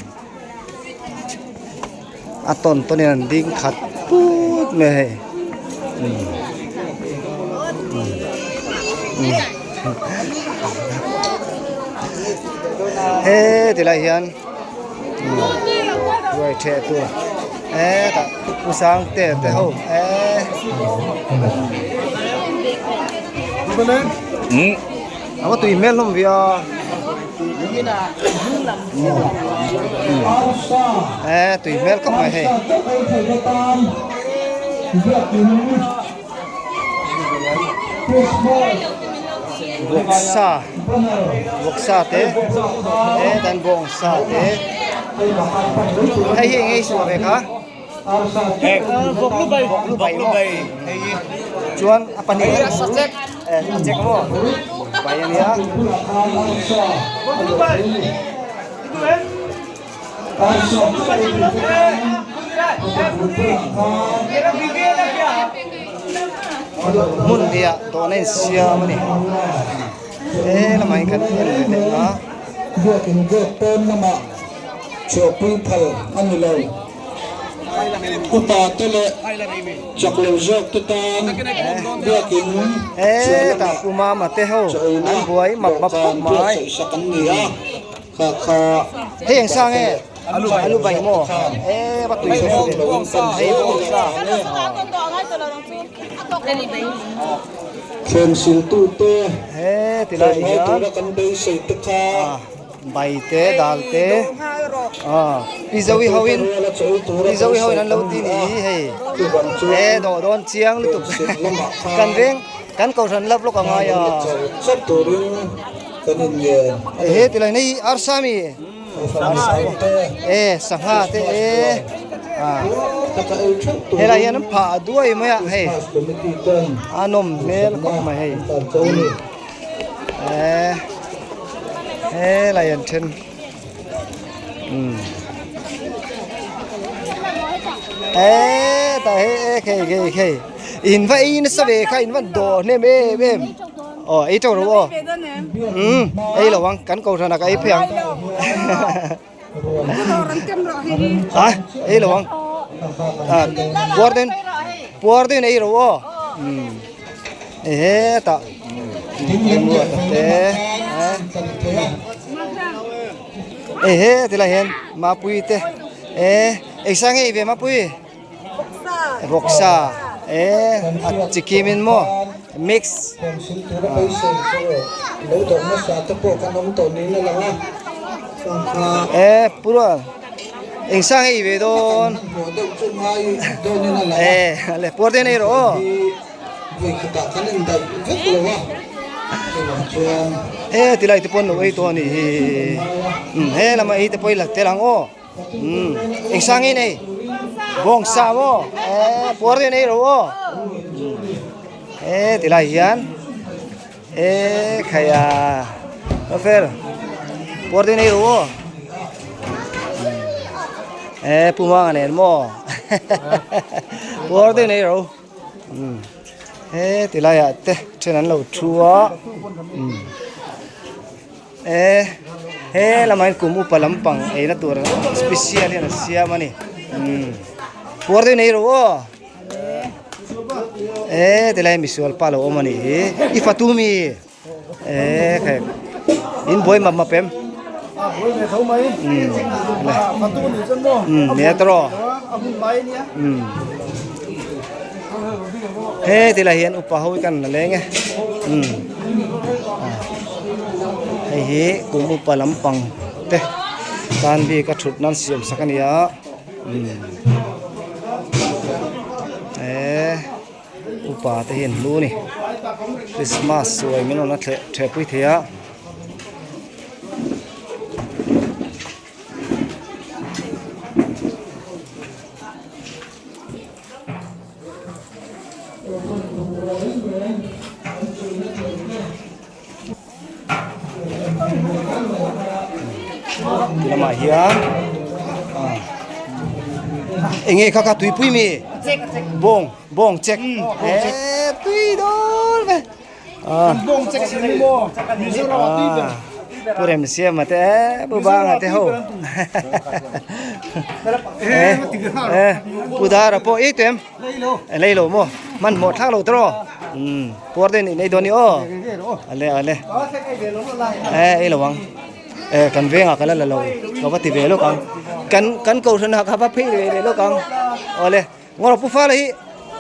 A tawn tawn in an ding khat put mai hei. Umm. Umm. He ti lai hian ruai theh tur hetah pu sang te te ho eh a va tui hmel hlawm ve a eh tui hmel khawp mai hei. Vawksa vawksa te he dan bawngsa te hei hi eng nge i suah ve kha vawk lu bai maw chuan a pahnih eh a chek maw bai a nia. Hmun hnih ah dawhna in siam a ni he lamah hian kan en ve leh a. Biakin gate pawn lamah chhuahpui phal a ni lo. Upa te leh chak lo zawk te tan biakin chhuah lamah chaw eina dawhkan buatsaih sak an ni a. Hei eng sang nge alu bai maw e va tui ve hei bawng sa he ti lai hian bai te dal te pi zoe ho in pi zoe ho in an lo ti ni hi hei e dawh dawn chiang lutuk kan veng kan kohhran love lawk a ngai a. Ehe ti lai nei arsa mi e sangha te e helai hian an phah duai mai a hei a nawm hmel khawp mai hei e helai an then um e ta he e khei khei khei in va ei nasa ve kha in va dawh hnem em em. Aw ei teuh ro aw. Umm ei lo ang kan kohhran ah ka ei phei ang. Ha ei lo ang. Ah puar deuhin puar deuhin ei ro aw. Umm ehe tah remruat a te ehe tilai hian mapui te eh engsa nge i ve mapui. Vawksa eh a chi kim in maw mix eh pura eng sang hei ve dawn eh le puar te nei rawh aw. He tilai te pawn lo ei tawh a nih hi umm he lama ei te pawh i la tel ang aw umm eng sang nge nei bawngsa maw eee puar deuh in ei ro aw he tilai hian eee khaia fel puar deuh in ei ro aw eee pu manga nen maw puar deuh in ei ro. He ti laiah te then an lo thu a e he lamah hian kum upa lampang eina tur special hian an siam a ni puar deuhin ei rawh aw e ti lai misual pa lo awm a nih hi i fatu mi. E khai in buai map map em buai ve tho mai fatu ni chuan maw nia tawh he ti lai hian upa ho hi kan la leng e hei hi kum upa lampang te tan bik a thut nan siam sak a ni a e. Upa te hian hlu a ni Christmas suai min rawn a thleh theh pui thei a. Lamah hian eng nge kha kha tuipui mi bawng bawng chek eee tui dawn ve bawng chek si ni maw Mizoram ah tui ber pu rem siam a te pu bang a te ho eh pu dara pawh ei tu em lei lo maw hmanhmawh thlak lo tawh umm puar te in ei dawn ni aw ale ale eh ei lo ang eh kan vengah ka la la lo ka va ti ve lawk ang kan kan kohhran ah ka va phei ve leh lawk ang awle ngawr pu fala hi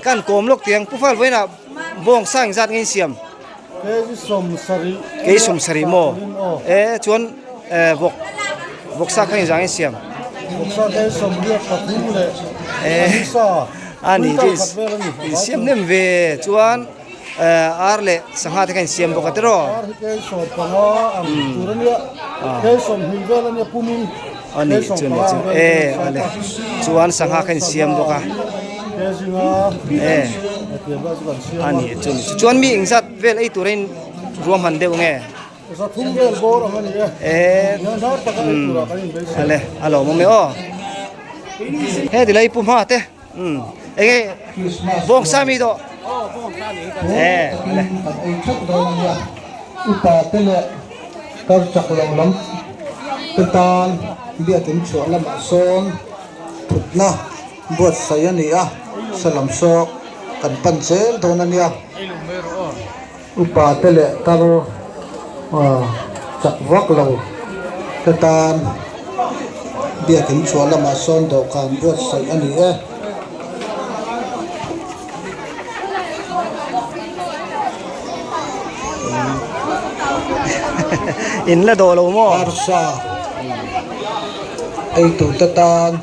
kan kawm lawk tiang pu fal vawiinah bawng sa engzat nge in siam kei 70 maw eh chuan eh vawk vawk sa kha engzah nge in siam eh a ni chu in siam hnem ve chuan eh ar leh sangha te kha in siam bawk a tiraw a ni chu ni chu eh ale chuan sangha kha in siam bawk a eh a ni chu ni chu chuan mi engzat vel ei tur a in ruahman deuh nge. Eh ale a lawmawm e aw he ti lai pu hma te um eng nge bawng sa mi dawh eh ale upa te leh kar chak lo lam te tan biakin chhuah lamah sawn thutna buatsaih a ni a salam saw kan pan zel dawn a nia. Upa te leh tar chak vak lo te tan biakin chhuah lamah sawn dawhkan buatsaih a ni e. In la dawh lo maw? Arsa ei tur te tan.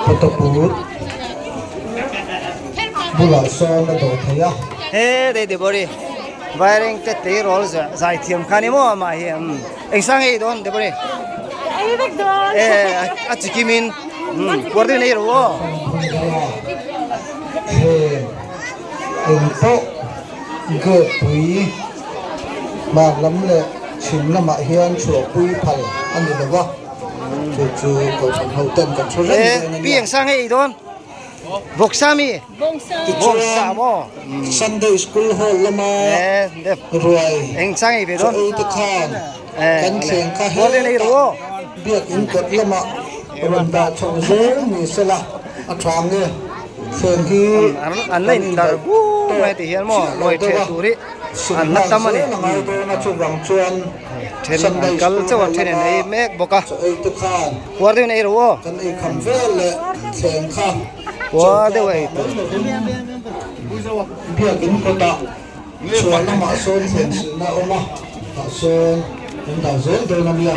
Photoput bulah sawn a dawh thei a. He dei Debori vaireng te tleirawl zai thiam kha ni maw amah hi umm eng sang ei dawn Debori Ei vek dawn eh a chikim in umm puar deuhin ei rawh aw. Heng eng pawh gate pui hmar lam leh chhim lamah hian chhuahpui phal a ni lo va. Chu chu kohhran ho ten kan hre reng reng a nia. Pi eng sang ei dawn? Vawksa mi? Vawksa maw? Sunday school hall lama ruai eng sang ei ve dawn? Chaw ei te khan kan thleng kha hetah biakin kawt lamah rawn dah chho zel ni sela a tha nge thleng hi an la intar bur mai ti hian maw ruai theh tur hi an la tam a ni. Chuvang chuan Then an kal chauh a then an ei mek bawk a puar deuhin ei rawh aw puar deuh a ei tur.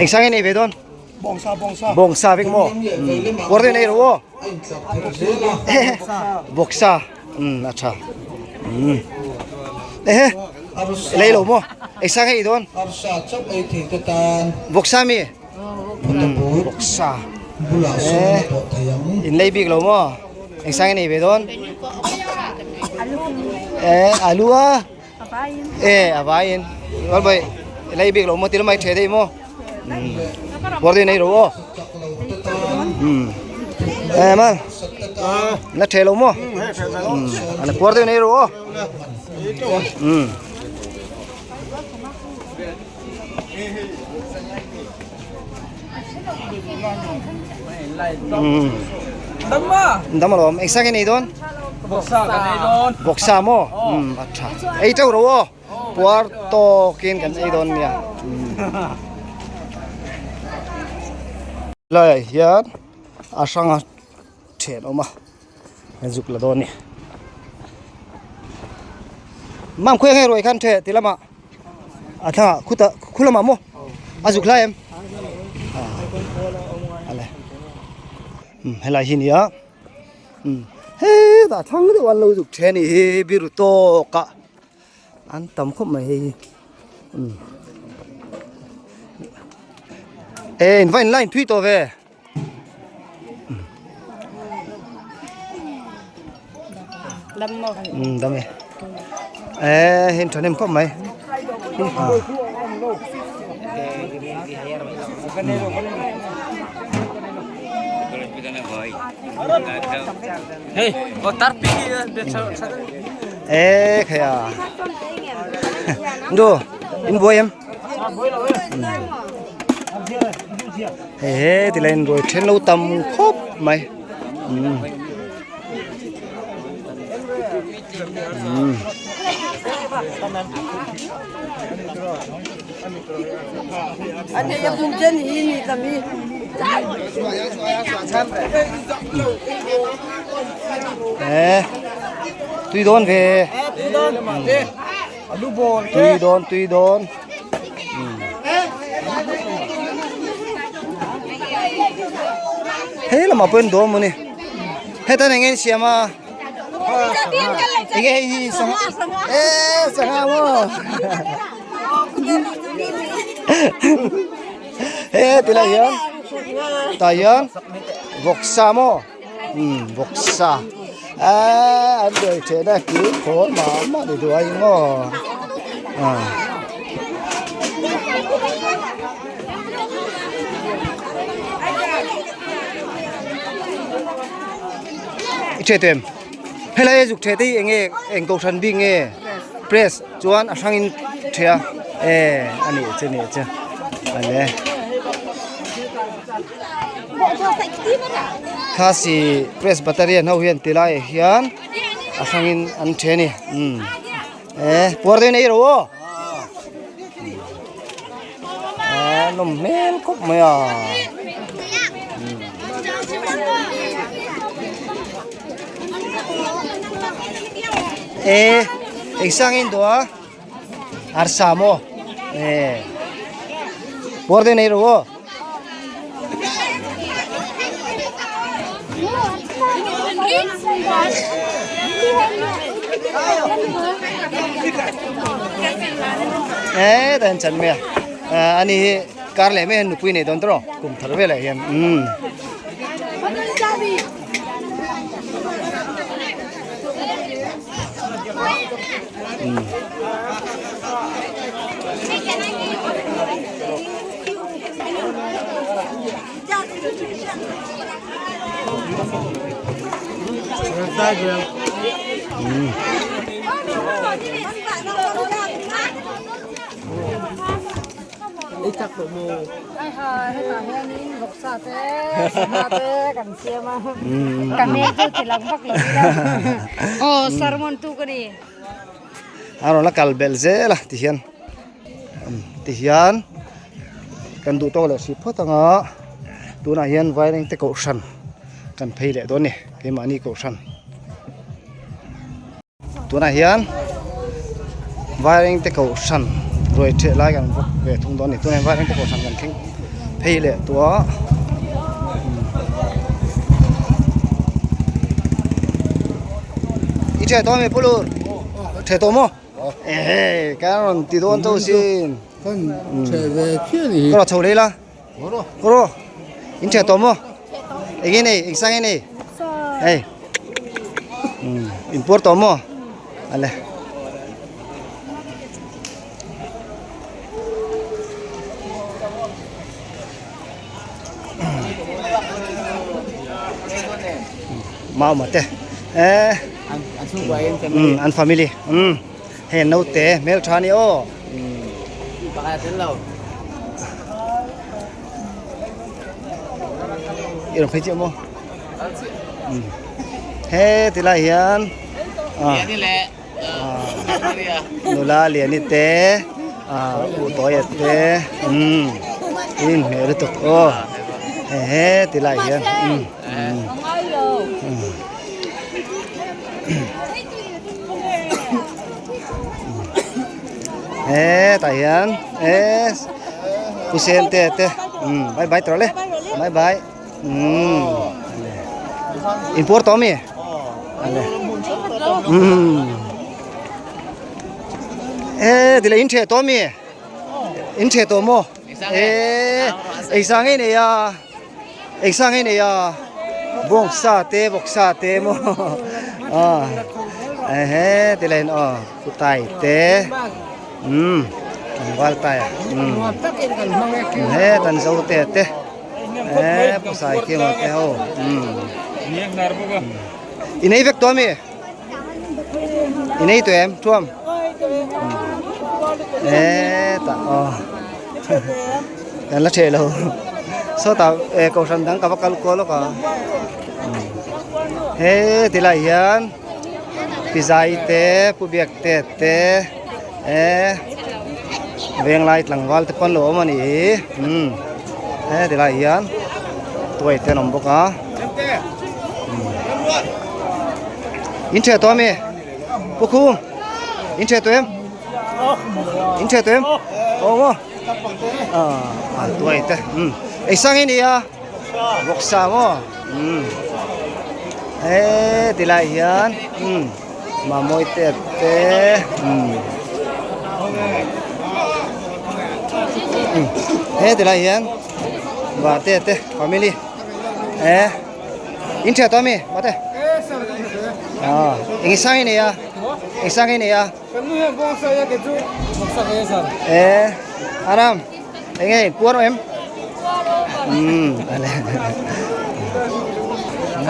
Eng sang in ei ve dawn bawngsa vek maw puar deuhin ei rawh aw bawksa a tha ehe. Lei lo maw? Ei sang hei dawn. Vawksa mi? Vawksa. Eh, in lei bik lo maw? Eng sang nei ve dawn? Eh, alu a. Eh, a vai in. Wal bai lei bik lo maw ti lamai the dei maw? Bor dei nei ro aw. Eh man. Na the lo maw? Ana puar dei nei ro aw. Dam alawm eng sang nge nei dawn Vawksa kan ei dawn Vawksa maw a tha ei teuh ro aw puar tawkin kan ei dawn nia laiah hian a hranga thenawm a. An zuk la dawn ni. Mam khuai nge ruai khan the ti lama a thla khuta khu lama mo a zuk lai em ale helai hi nia he ta thlang deuh an lo zuk the ni hi biru tawk a an tam khawp mai hei hi e in va in line thui tawh ve. Dam e e hin thanem khawp mai e khaya du in buai em Hei he ti lai in ruai then lo tam khawp mai umm umm e tui dawn ve tui dawn tui dawn. Hei lamah pawh in dawm maw ni heta eng nge an siam a eng nge hei hi sangha eee sangha maw he tilai hian tah hian vawksa maw umm vawksa eee an buai thin a kil khawl mah mah ni duh a eng aw ah. I the tem helai a zuk the te hi eng nge eng kohhran bik nge press chuan a hrangin the a e a nih chu nih chu ale khasi press battalion ho hian ti laiah hian a hrangin an the a ni umm e puar deuhin ei ro aw. A nawm hmel khawp mai a e eng sang in duh a arsa maw e puar deuh nei rawh aw. E ta hian chan mai a ani hi kar leh mai hian nupui nei dawn tawh kum thar velah hian umm. A rawn la kal belh zel a tihian tihian kan duh tawk leh hrih phawt anga tunah hian vairengte kohhran kan phei leh dawn a ni keimahni kohhran. Tunah hian vairengte kohhran ruai ṭheh lai kan bawk ve thung dawn a ni tunah hian vairengte kohhran kan thleng phei leh tawh a i ṭheh tawh ami pulur ṭheh tawh maw? Ehe kan rawn ti dawn chauh sin. Kan chhe ve chiah ni hi. Ka rawn chho leh la. Ka rawn in chhe tawh maw? Eng nge nei? Eng sang nge nei? Hei. In puar tawh maw? Ale. Mau te eh an family hei an naute hmeltha a ni aw i rawn phei chiah maw he ti lai hian nula liani te ah u tawia te umm in inhmeh lutuk aw hehe ti lai hian umm he tah hian eh pu sen te te umm bye bye tawh le bye bye umm in puar tawh ami umm e ti le in theh tawh ami in theh tawh maw e ei sa ngei nei a ei sa ngei nei a bawngsa te vawksa te maw a ehe ti le in aw kutai te umm tlangval tai a umm he tan zo te te. Eh pasai khi ang te ho um in ei vek tawh ami in ei tawh em thuam eh tah aw kan la theh lo sawtah eh kohhran dang ka va kal kual lawk a he tilai hian pizai te pu biak te te eh venglai tlangval te pawn lo awm a ni hi umm he tilai hian tuai te an awm bawk a in theh tawh ami pu khum in theh tawh em in theh tawh em aw maw ah tuai te umm ei sang i ni a vawksa maw umm he tilai hian umm. Mamawi te te umm he tilai hian vate te family eh in thiat tawh ami vate ah eng sang i nei a eng sang i nei a eh aram eng nge puar em umm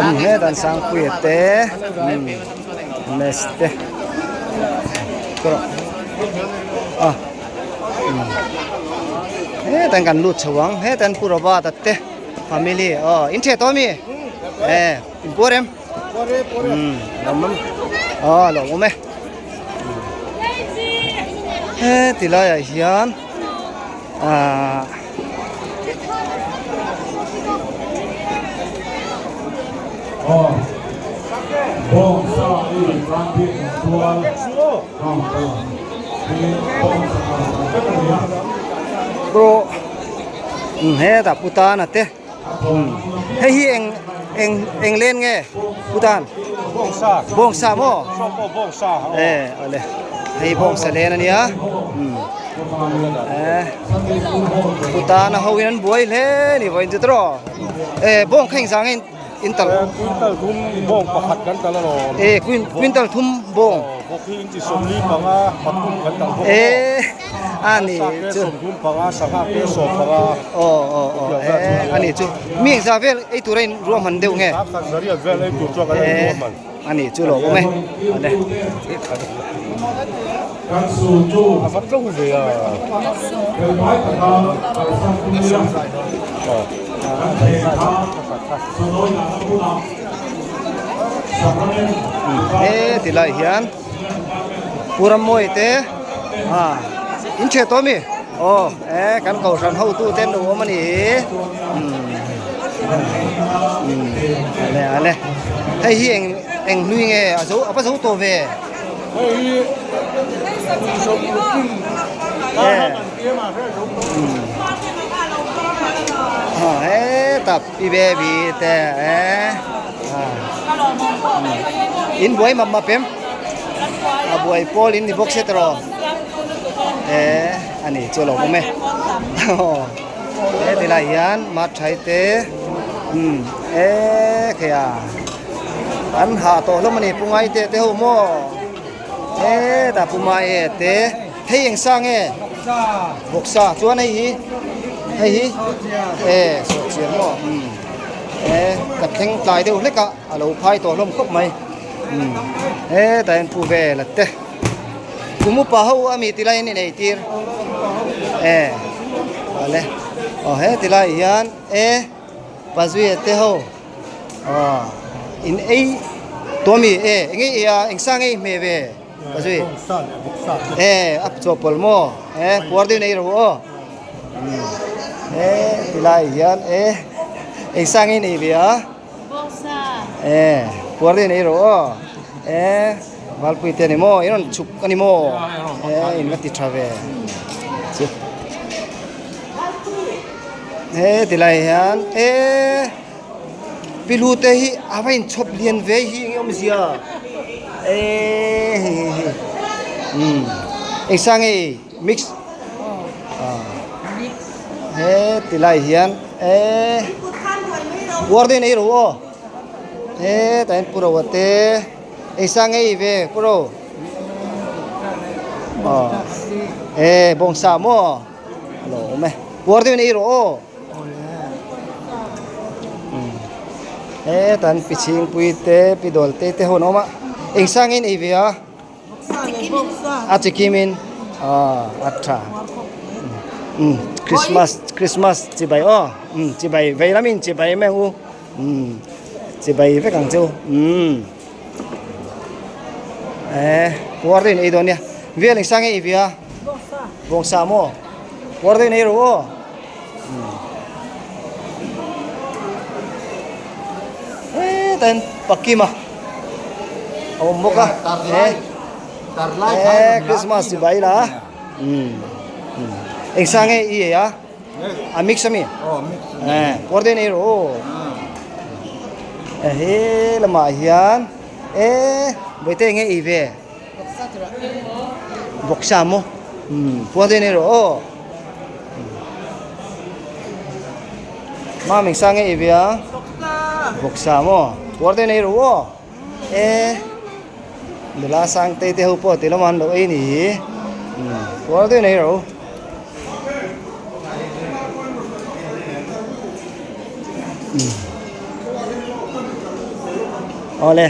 umm he dan sangpui te umm. Mes te a hetan kan lut chho ang hetan pu Robert a te family aw in ṭhiat tawh ami eh in puar em umm lawm awm aw lawm awm e heti laiah hian ahh. Bro hetah putana te hei hi eng eng eng len nge putan bawngsa maw e awle hei bawngsa len a nia e putana ho in an buai hle ni vawiin chu tawh e bawng kha engzah nge. Quintal quintal thum bawng pakhat kan tal alawm. E quintal thum bawng. Bawk hi inti 45 pathum kan tal bawk. E ani chu. 35 sangha ke 15. Aw aw aw e ani chu. Mi engzah vel ei tur a in ruahman deuh nge? Khat zariat vel ei tur chuan kan in ruahman. Ani chu lo awm e. Ale. A va tlo ve a. He ti lai hian Purammawi te ah in thiat tawh ami aw e kan kohhran hotu te an lo awm a ni hi umm ale ale hei hi eng eng hlui nge a zo a va zo tawh ve hei hi hetah pi baby te eh in buai map map em. A buai pawl in ni bawk sia tawh eh a ni chu a lo awm e he ti lai hian mathai te umm eh kheia an hah tawh hlawm a ni pu ngaite te ho maw hetah pu mae te hei eng sa nge vawksa chuan hei hi hei hi eh sawhchiar maw umm eh ka thleng tlai deuh hlek a. A lo phai tawh hlawm khawp mai hetah hian pu vel a te kum upa ho a mi tilai an inei tir e awle aw he tilai hian e pazuia te ho aw in ei tawh ami e eng ei a eng sang ei hmeh ve pazui e a chawhpawlh maw e puar deuhin ei rawh u aw e tilai hian e eng sang ei nei ve a. E puar deuh nei rawh aw e valpui te ani maw in rawn chhuk ani maw e in va ti tha ve chu he ti lai hian e pilu te hi a va in chhawp lian ve hi eng awmzia e hei hei hei umm eng sang nge mix he ti lai hian e puar deuhin ei ro aw hetah hian pu ro te ei sang ngei ve pu ro aw e bawngsa maw a lo awm e puar deuhin ei rawh aw hetah hian pi chhingpui te pi dawl te te ho an awm a eng sang ngei in ei ve a. A chi kim in a tha Christmas Christmas chi bai aw chi bai vei lam in chi bai mai ang u chi bai vek ang che u e puar te in ei dawn nia vel eng sang nge i via bawngsa maw puar te in ei rawh aw hetah hian pakima a awm bawk a he Christmas chi bai la eng sa nge i ei a a mix ami puar te nei rawh aw he lamah hian e bawihte eng nge ei ve vawksa maw puar te nei rawh aw Mam eng sang nge i ve a? Vawksa maw? Puar te nei rawh aw. E nula sang te te ho pawh ti lamah an lo ei ni hi. Puar te nei rawh. Awle.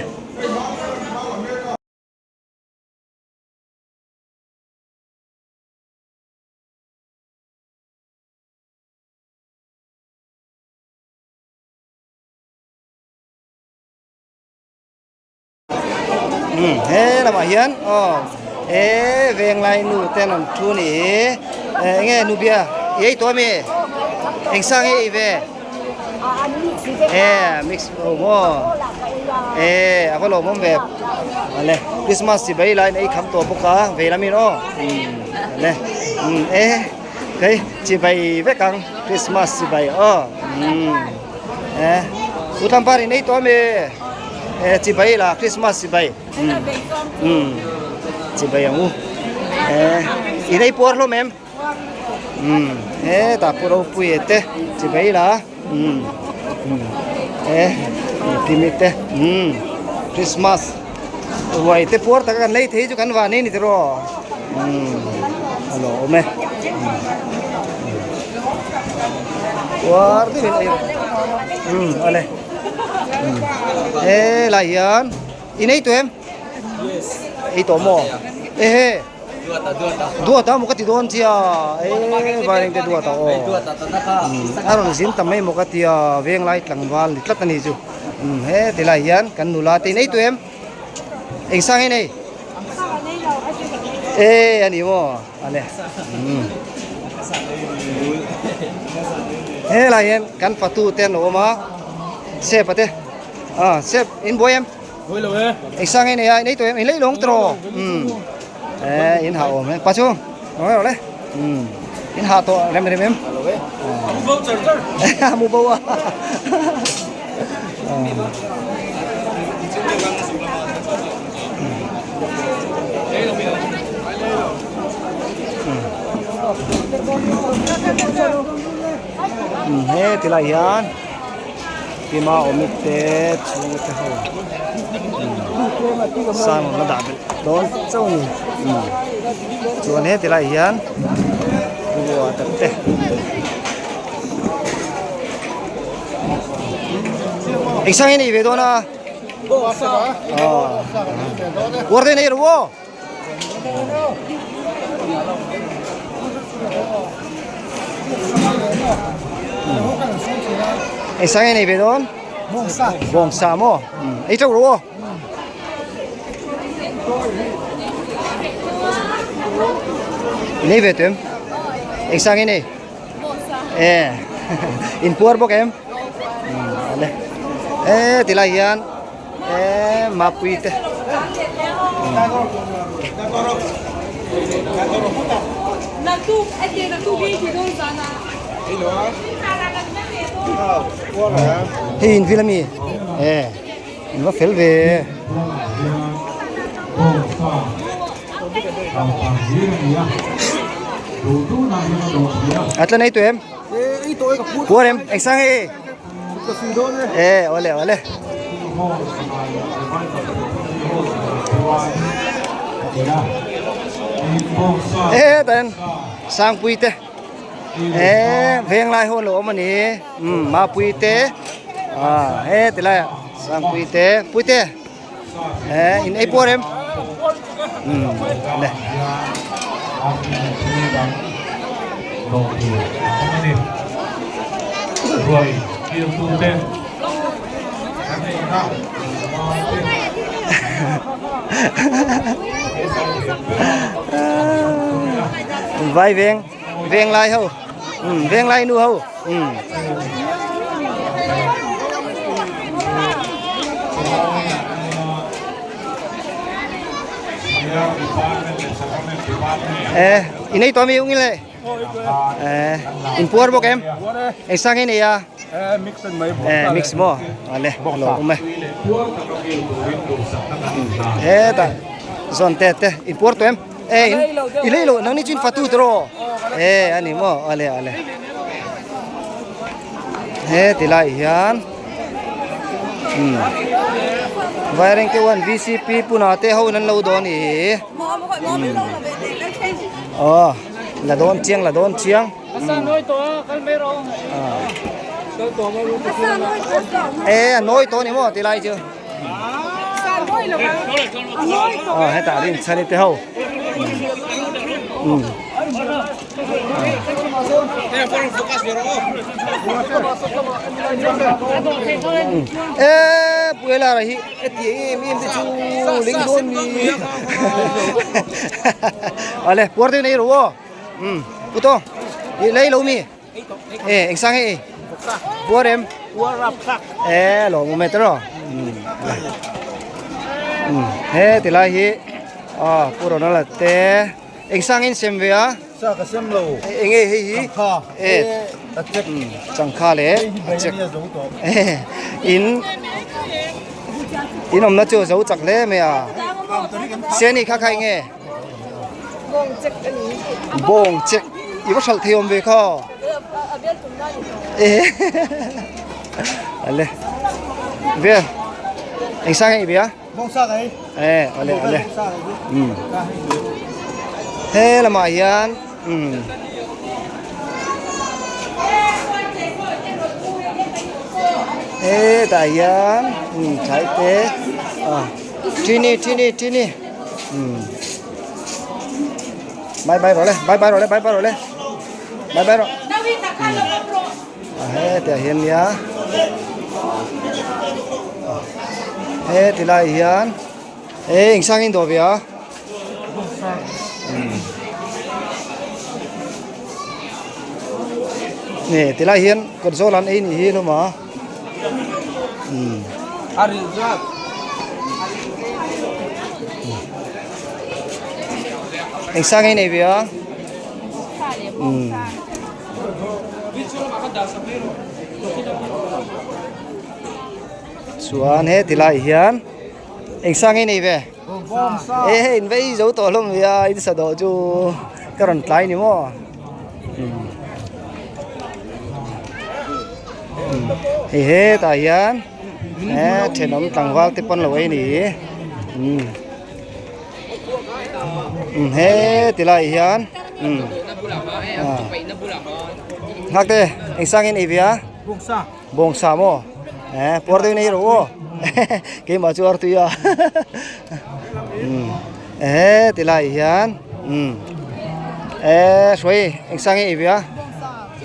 He lamah hian aw he venglai nu ten an thu ni hi eng nge nu bia i ei tawh ami eng sa nge i ei ve e mix ho maw e a va lawmawm ve ale Christmas chi bai laiin ei kham tawh bawk a vei lamin aw ale e. Hei chibai vek ang Christmas chibai aw e u tlampar in ei tawh ami e chibai la Christmas chibai chibai ang u e in ei puar hlawm em e tah pawh ropui e te chibai la e kimi te Christmas ruai te puar taka kan lei thei chu kan van ei ni tiraw. A lawm e puar deuhin ei awle helai hian in ei tawh em ei tawh maw ehe duat a maw ka ti dawn chia e vaireng te duat a aw a rawn zin ta mai maw ka tia venglai tlangval ni tlat a ni chu he tilai hian kan nula te in ei tawh em eng sang nge nei. E ani maw ale helai hian kan fatu te an lo awm a sep a te a sep in buai em buai lo e eng sang nge nei a in ei tawh em in lei lawng tawh e in hah awm e pa chu rawh le in hah tawh rem rem em mu bo char char mu bo a He tilai hian tima awmit te chhung te ho sang la dah belh dawn chauh a ni chuan he tilai hian water te. Eng sang hi nei ve dawn a Uar te nei ru aw Eng sang hi nei ve dawn Bawng sa maw ei teuh ru aw Nei ve teuh em Eng sang hi nei E in puar bawk em ale e ti lai hian e mapui te hei in vil ami e in va fel ve A tla nei tawh em? Puar em? Eng sang hei? E awle awle. E tan sangpui te e veng lai ho lo awm ani um mapui te a he tilai sangpui te pui te Ê, in ei puar em? Le. Vai veng, veng lai ho. Veng lai nu ho. Ê, in ei tawh mi ung le. Ê, in puar bawk em? Eng sang nge nei a? Ê, mix maw? Ale, lo awm e. Ê, tah zawn te te, in puar tawh em? Ê, in i lei lo, nangni chu in fatu tawh Ê, a ni maw? Ale, ale. He ti lai hian Vairengte one VCP puna te ho in an lo dawn ih aw la dawn chiang la dawn chiang e a nawi tawh a ni maw ti lai chu aw hetah rinchhani te ho. E puela ra hi e ti em em te chu ling dawn mi ale puar te nei ro um puto i lei lo mi e eng sang e puar em e lo mu me tro um he ti lai hi a purona la te Eng sang in sem ve a? Sa ka sem lo. Eng nge hei hi? Changkha. E. A check. Changkha le a check. In in awmna chu zo chak hle mai a. Seni kha kha eng nge? Bawng check a ni. Bawng check. I va hralh thei awm ve kha. E. Ale. Vel. Eng sang nge i bia? E awle awle um he lamah hian um hetah hian um thlai te a chini chini chini um bye bye rawh le bye bye rawh le bye bye rawh le bye bye rawh A hetiah hian nia heti lai hian e eng sang in dawh ve a nge ti lai hian kawt zawl an ei ni hi hlawm a eng sang ei nei ve a Chuan he ti lai hian Eng sang nge nei ve? E hei in vei zo tawh hlawm ve a in sa dawh chu ka rawn tlai ni maw? Hei hetah hian thenawm tlangval te pawn lo ei ni. He ti lai hian nghak te eng sang in ei ve a bawngsa maw eh puar deuhin ei rawh aw keimah chu ar tui a he ti lai hian eh hruai eng sang in ei ve a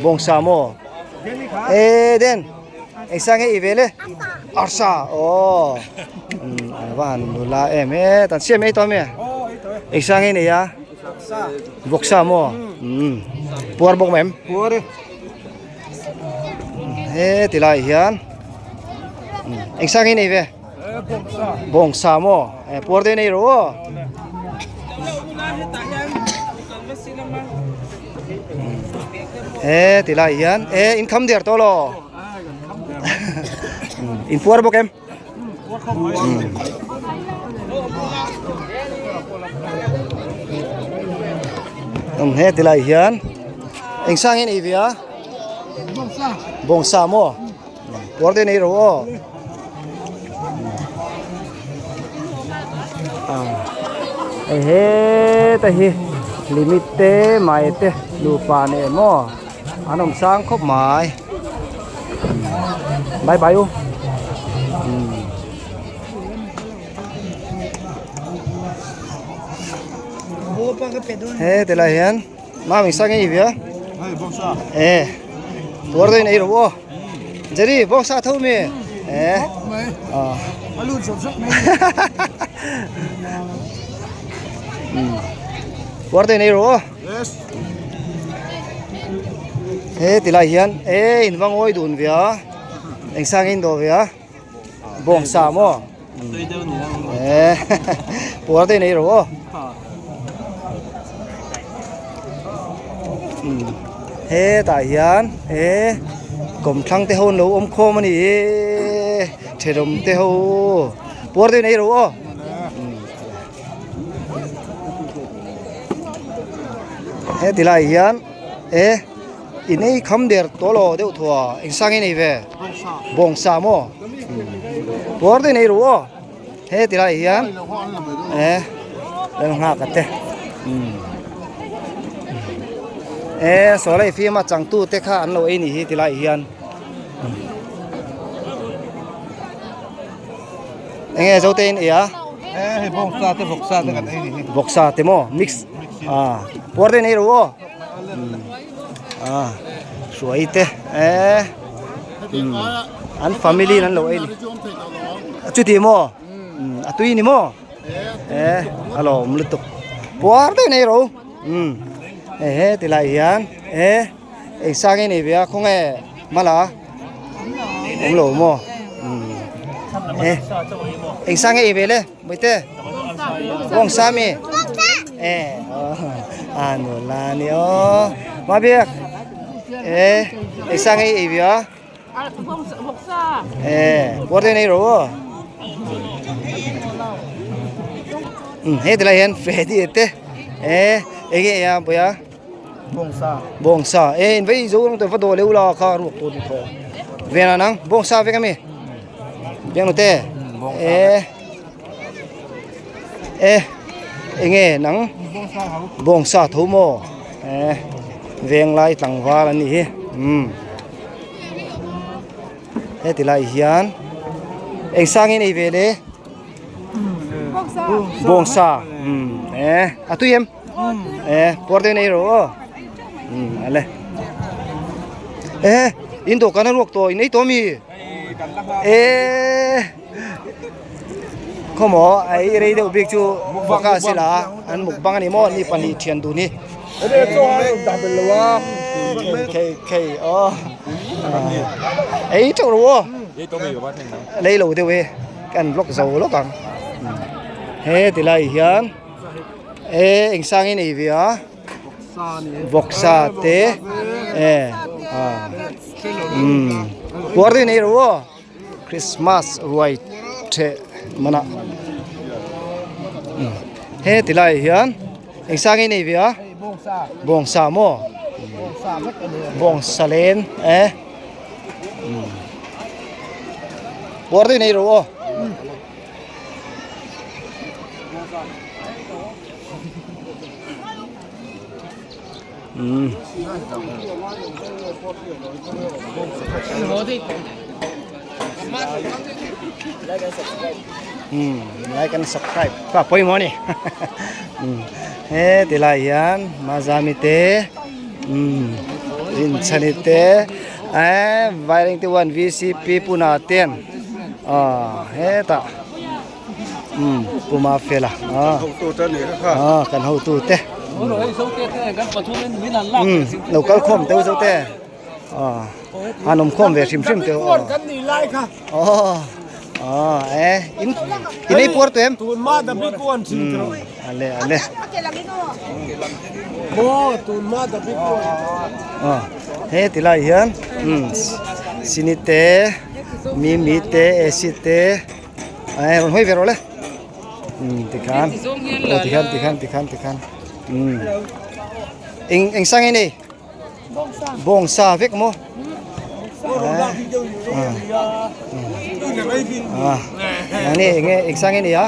bawngsa maw eh den. Eng sa nge i ve le? Arsa. Aw. A va han nula em e. Tan siam ei tawh mi? Eng sa nge nei a? Vawksa maw? Puar bawk mai em? Puar e. He ti lai hian eng sa nge nei ve? Bawngsa maw? Puar deuh nei rawh aw. He ti lai hian e in kham der tawh lo in puar bawk em um he ti lai hian eng sang in ei ve a bawngsa maw puar te nei ro aw hei heta hi limit te mai te nupa nen maw an awm sang khawp mai bye bye u he tilai hian. Ma mình sang ei via. Eh. Tuar dei nei ro o. Jerry bawng sa tho mi. Eh. Ah. Alu zot zot mai. Tuar dei nei ro o. Yes. He tilai hian e in vangawi dun via. Eng sang in do via. Bawng sa maw? Eh, puar te nei ro aw. Hetah hian eh kawmthlang te ho an lo awm khawm a ni e thenawm te ho puar te nei ro aw. Heti lai hian eh. In ei kham der tawh lo deuh thua eng sang nge nei ve bawngsa maw puar te nei ru aw he ti lai hian eh lal nghak a te eh saw lai fiam a changtu te kha an lo ei ni hi ti lai hian eng nge zo te in ei a eh hei bawngsa te vawksa te kan ei ni hi vawksa te maw mix a puar te nei ru aw. Ah hruai te eh an family in an lo ei ni chuti maw a tui ni maw eh a lawm lutuk puar deuh nei ro hei he ti lai hian eh eng sang nge nei ve a khawnge mala awm lo maw eh eng sang nge ei ve le. Muite bawng sa mi eh a nu la ni o ma biak eh ei sang ei ei via eh puar te nei ro he tilai hian Freddy te eh enge ya boya bawng sa bawng sa eh in vei zo rong te va do leu la kha ruak tu ni tho vena nang bawng sa vek ami Biang nu te eh eh enge nang bawng sa tho maw eh veng lai tlangval an nih hi umm heti lai hian eng sang in ei ve le bawng sa umm eh a tui em eh puar deuhin ei rawh aw umm ale eh in dawhkan a ruak tawh in ei tawh ami. Eh khawmaw a ei rei deuh bik chu bawk a sila an mukbang a ni maw ni pahnih thian dun hi khei khei aw ei teuh rawh aw lei lo deuh e kan block zo lawk ang he ti lai hian eh eng sang in ei ve a. Vawksa te eh umm puar deuhin ei rawh aw Christmas ruai theh mana. He ti lai ah hian eng sa nge nei ve a bawngsa maw bawngsa len e puar te nei rawh aw. Like and subscribe ka pawimawh a ni he ti lai hian Mazami te Rinchhani te eh Vairengte one VCP Puna ten ah hetah Puma fela ah kan hotu te lo kal khawm teuh zo te ah an awm khawm ve hrim hrim teuh aw eh in in ei puar tawh em ale ale he ti lai hian sini te mimi te ac te. Ai rawn hawi ve rawh le umm tikhan aw tikhan tikhan tikhan tikhan umm eng eng sang nge ni bawngsa vek maw ah nge eng nge eng sang nge ni a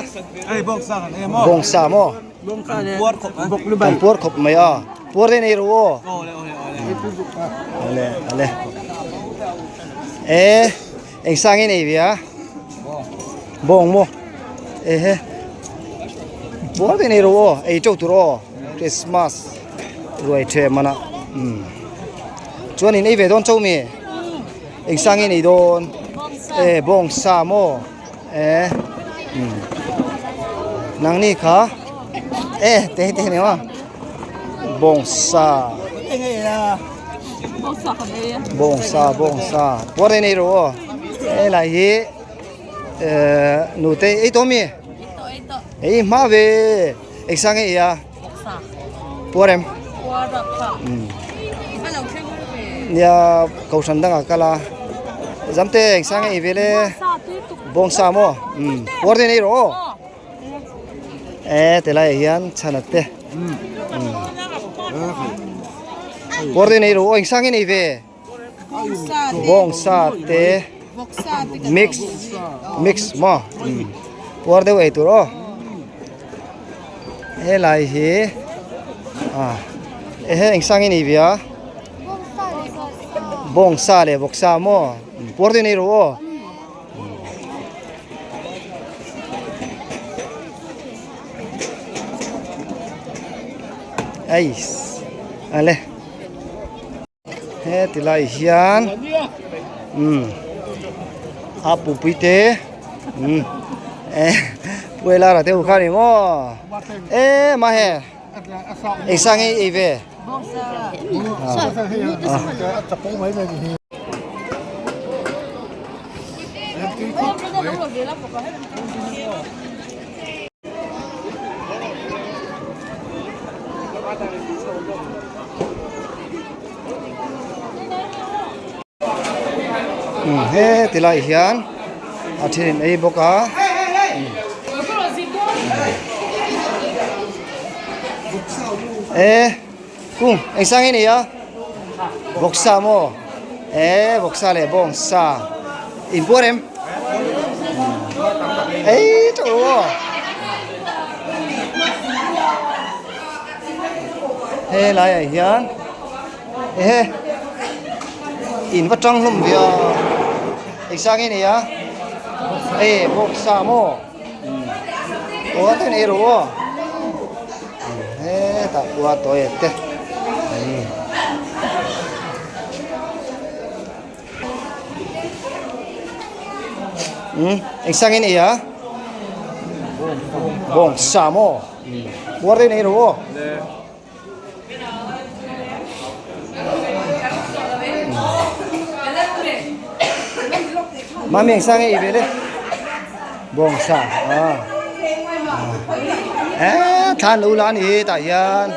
bawngsa maw kan puar khawp mai a puar te nei rawh aw ale ale e. Eng sang nge nei ve a bawng maw ehe bual te nei ro aw ei teuh tur aw christmas ruai the mana umm chuan in ei ve dawn chauh mi eng sang nge nei dawn e bawng sa maw e umm nangni kha e te te ni maw bawng sa. Bawngsa bawngsa puar en ei rawh aw helai hi ehh nute ei tawh ami ei hma ve engsa nge ei a puar em nia kohhran dangah kal a zamte engsa nge ei ve le bawngsa maw puar te en ei rawh aw. E ti laiah hian chhana te kawr te nei ru aw engsa nge nei ve bawngsa te mix mix maw puar deuh ei tur aw helai hi ah ehe engsa nge nei ve a bawngsa leh vawksa maw puar te nei ru aw. Eiss ale he ti lai hian umm a pupui te umm eh puela ra te u kha ni maw e mahe eng sang ei ei ve. He ti lai hian a then in ei bawk a. E kung eng sang nge ni a vawksa maw e vawksa leh bawngsa in puar em ei teuh lo aw helai ah hian ehe in va tang hlawm ve a eng sang nge ni a e vawksa maw. Aw a ten ei rawh aw hetah khua tawi te umm eng sang in ei a bawng sa maw puar te in ei rawh aw. Mami eng sang nge i ve le bawngsa ah eh thlan lo la a ni tah hian.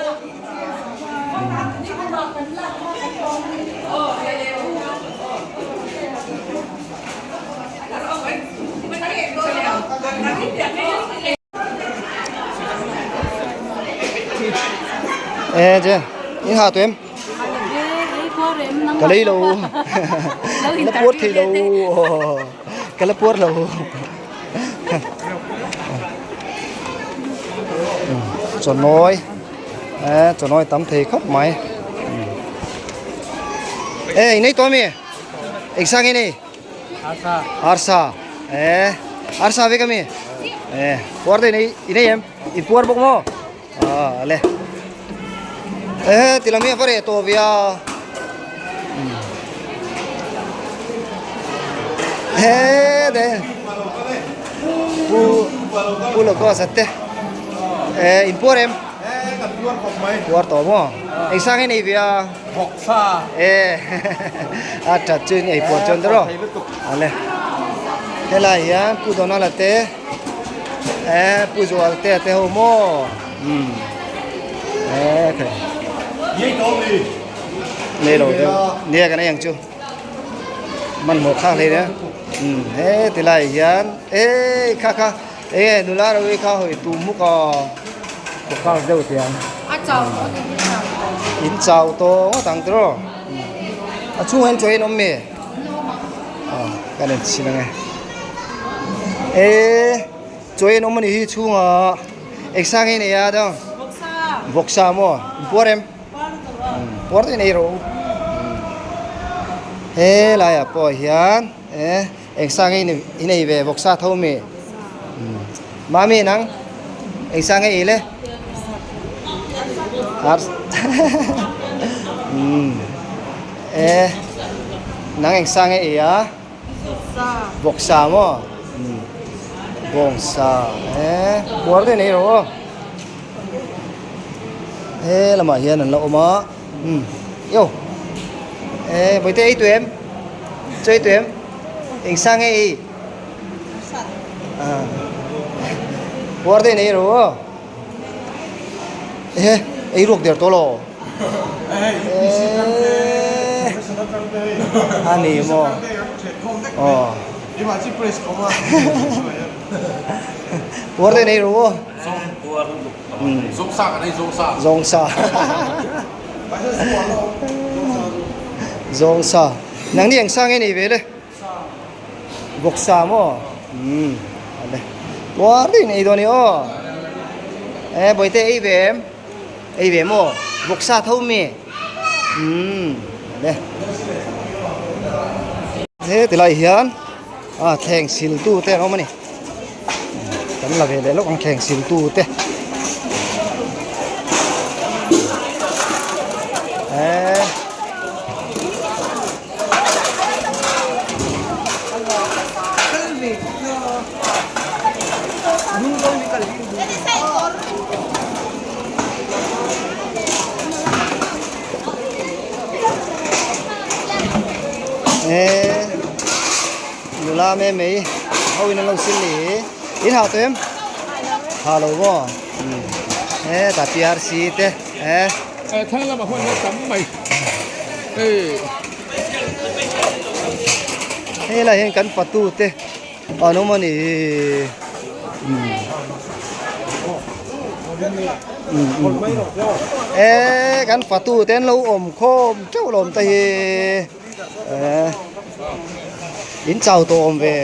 E je in ha tuem ka lei lo la puar thei lo ka la puar lo chawnawi e chawnawi tam thei khawp mai e i nei tawh ami eng sang nge nei arsa e arsa vek ami e puar te i nei i nei em i puar bawk maw. A le e ti lam hi a va reh tawh ve a he de pu pu lo ko sat te e in puar em puar tawh maw eng sang hi nei ve a e a that chu in ei puar chuan te rawh a le helai hian pu Donald-a te e pu zual te te ho maw umm e khai nei lo deuh nia kan ei ang chu hmanhmawh khak hle nia umm he ti lai hian e kha kha enge nula ro hi kha hawi tum muk aw focus deuh tiang in chau tawh ngawt ang tiraw a chhungah hian chaw hi an awm mi. Kan en chhin ang e eh chaw en awm a nih hi chhungah eng sang nge nei a dang vawksa maw in puar em puar te nei rawh u he laiah pawh hian eh eng sang nge i nei ve vawksa tho mi mami nang eng sang nge i le eh nang eng sa nge ei a vawksa maw bawngsa eh puar te nei rawh aw he lamah hian an la awm a umm yo eh bawihte ei tui em chaw ei tui em eng sa nge ei puar te nei rawh aw. Ehe ei ruak der tawh lo a ni maw aw puar te nei ru zawngsa zawngsa nangni eng sa nge nei ve le. Vawksa maw umm ale puar deuhin ei dawn i aw e bawihte ei ve em ei ve maw vawksa tho mi umm ale he ti lai hian a thleng sil tu te an awm a ni kan la ve leh lawk ang thleng sil tu te e. Ê nula me mei ho in an lo sil ni in hah tawh em hah lo maw e ta PRC te e. Thlang lamah huan hian tam mai hei. Hei lai hian kan patu te an awm a ni e kan patu te an lo awm khawm teuh lo awm te hi e in chau tawh awm ve.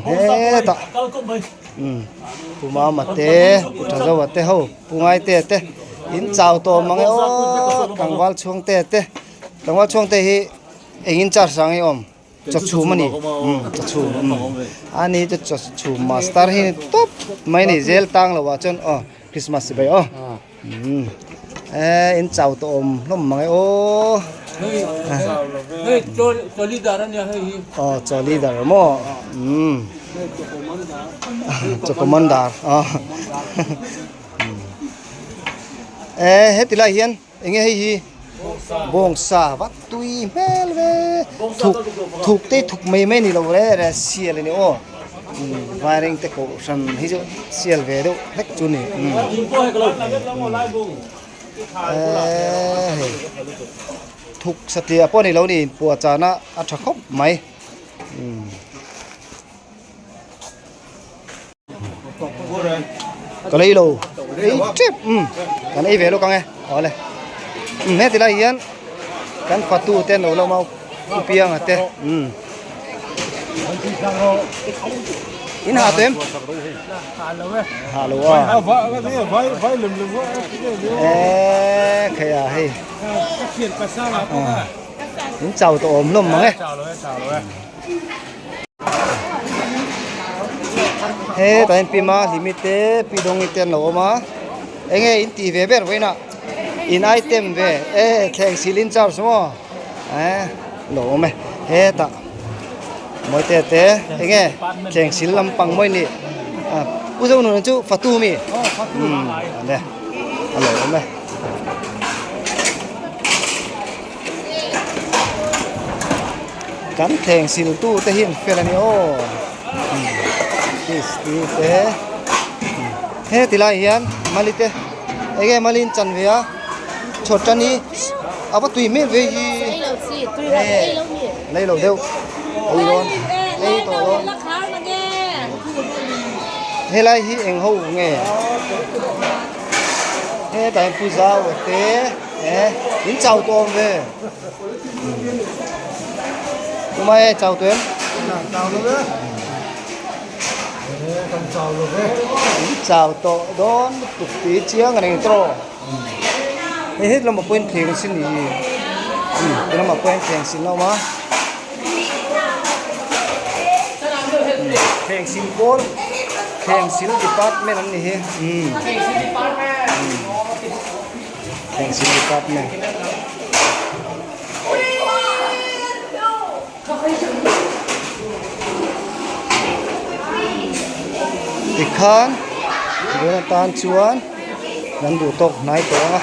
Hetah Pu Mama te Pu Thazawa te ho Pu Ngaite te in chau tawh mang e aw tlangval chhung te te tlangval chhung te hi eng in charge ang i awm chaw chhum a ni chaw chhum a ni chu chaw chhum master hi tawp mai a ni zel tang lo ah chuan aw Christmas chibai aw. E in chau tawh awm hlawm mang e aw. Hei chaw leader a nia hei hi. Aw chaw leader maw. Umm. Chaw commander. E heti lai hian enge hei hi bawngsa va tui hmel ve thuk thuk te thuk mai mai ni lo re re sial a ni aw. Vaireng te kohhran hi chu sial ve deuh hlek chu ni eee hei thuk satliah pawh a ni lo ni puahchahna a tha khawp mai. Ka lei lo ei tep umm kan ei ve lawk ang e awle umm heti lai hian kan fatu te an lo la awm a u pianga te umm in ha tawh em ha lo a e khai a hei in chau tawh awm hlawm mang e. Hetah hian pi Mahlimi te pi Dawngi te an lo awm a eng nge in tih ve ber vawiin ah in item ve e thleng sil in charge maw eh lo awm e hetah Mawite te eng nge thleng sil lampang mawi ni ah Pu Zonuna chu fatu mi umm a lo awm e. Kan thleng sil tu te hi an fel a ni aw Christy te he ti lai hian mali te eng nge mali in chan ve a chhawt hi a va tui hmel ve hi lei lo deuh ei dawn ei tawh dawn helai hi eng ho nge hetah hian pu zau te. Eh, in chau tawh awm ve. Tumai e chau tawh em? Chau lo ve. Eh, kan chau lo ve. In chau tawh dawn lutuk tih chiang a ni tawh. Hei het lamah pawhin thleng sin ni. Ti lamah pawhin thleng sin a awm a. Thleng sil pawl, thleng sil department an ni hi. Thlengsil department. Tikhan tun atan chuan kan duh tawk hnai tawh ang a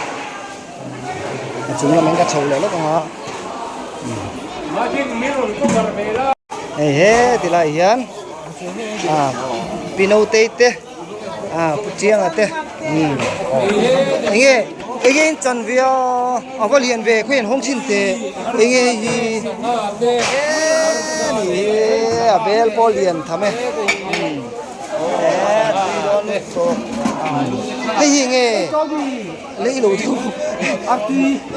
a chung lamah hian ka chho leh lawk ang a hei he ti lai hian ah pi nautei te. Ah pu chianga te umm enge enge in chan ve a a va lian ve khawiah an hawng thin teh enge hei hi e ni hi a bel pawh lian tham e umm e tui dawn tawh hei hi enge lei lo deuh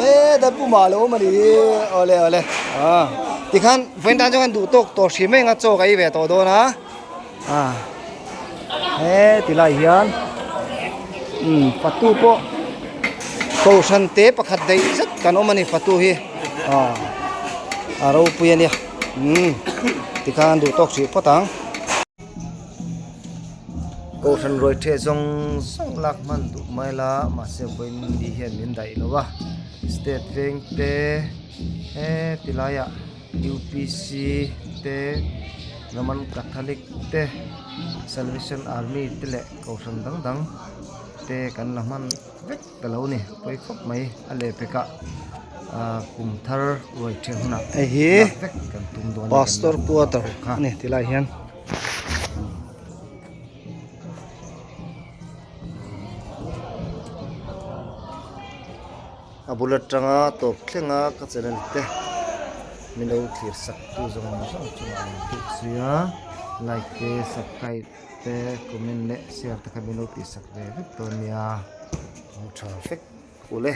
e dan pumah a lo awm a ni hi awle awle ah tikhan vawiin tan chuan kan duh tawk tawh hrim eng a chaw ka ei ve tawh dawn a. Ah he ti lai hian umm fatu pawh kohhran te pakhat daih zet kan awm a ni fatu hi ah a ropui a nia umm tikhan duh tawk hrih phawt ang. Kohhran ruai ṭheh zawng zawng lak hman duh mai la mahse vawiin ni hian min daih lo a state veng te he ti laiah. UPC te, Roman Catholic te, Salvation Army te leh Kohhran dang dang te kan la hman vek ta lo ni pawi khawp mai a lehpekah ah kum thar ruai ṭhiah hunah Hei hi lak vek kan tum dawn a Pastor quarter kha. a ni ti lai hian. A bul atanga tawp thlenga ka channel te min lo thlir sak tu zawng zawng chungah an tuk zui a like te subscribe te comment leh share te kha min lo tih sak ve vek dawn nia hmu tha vek ule.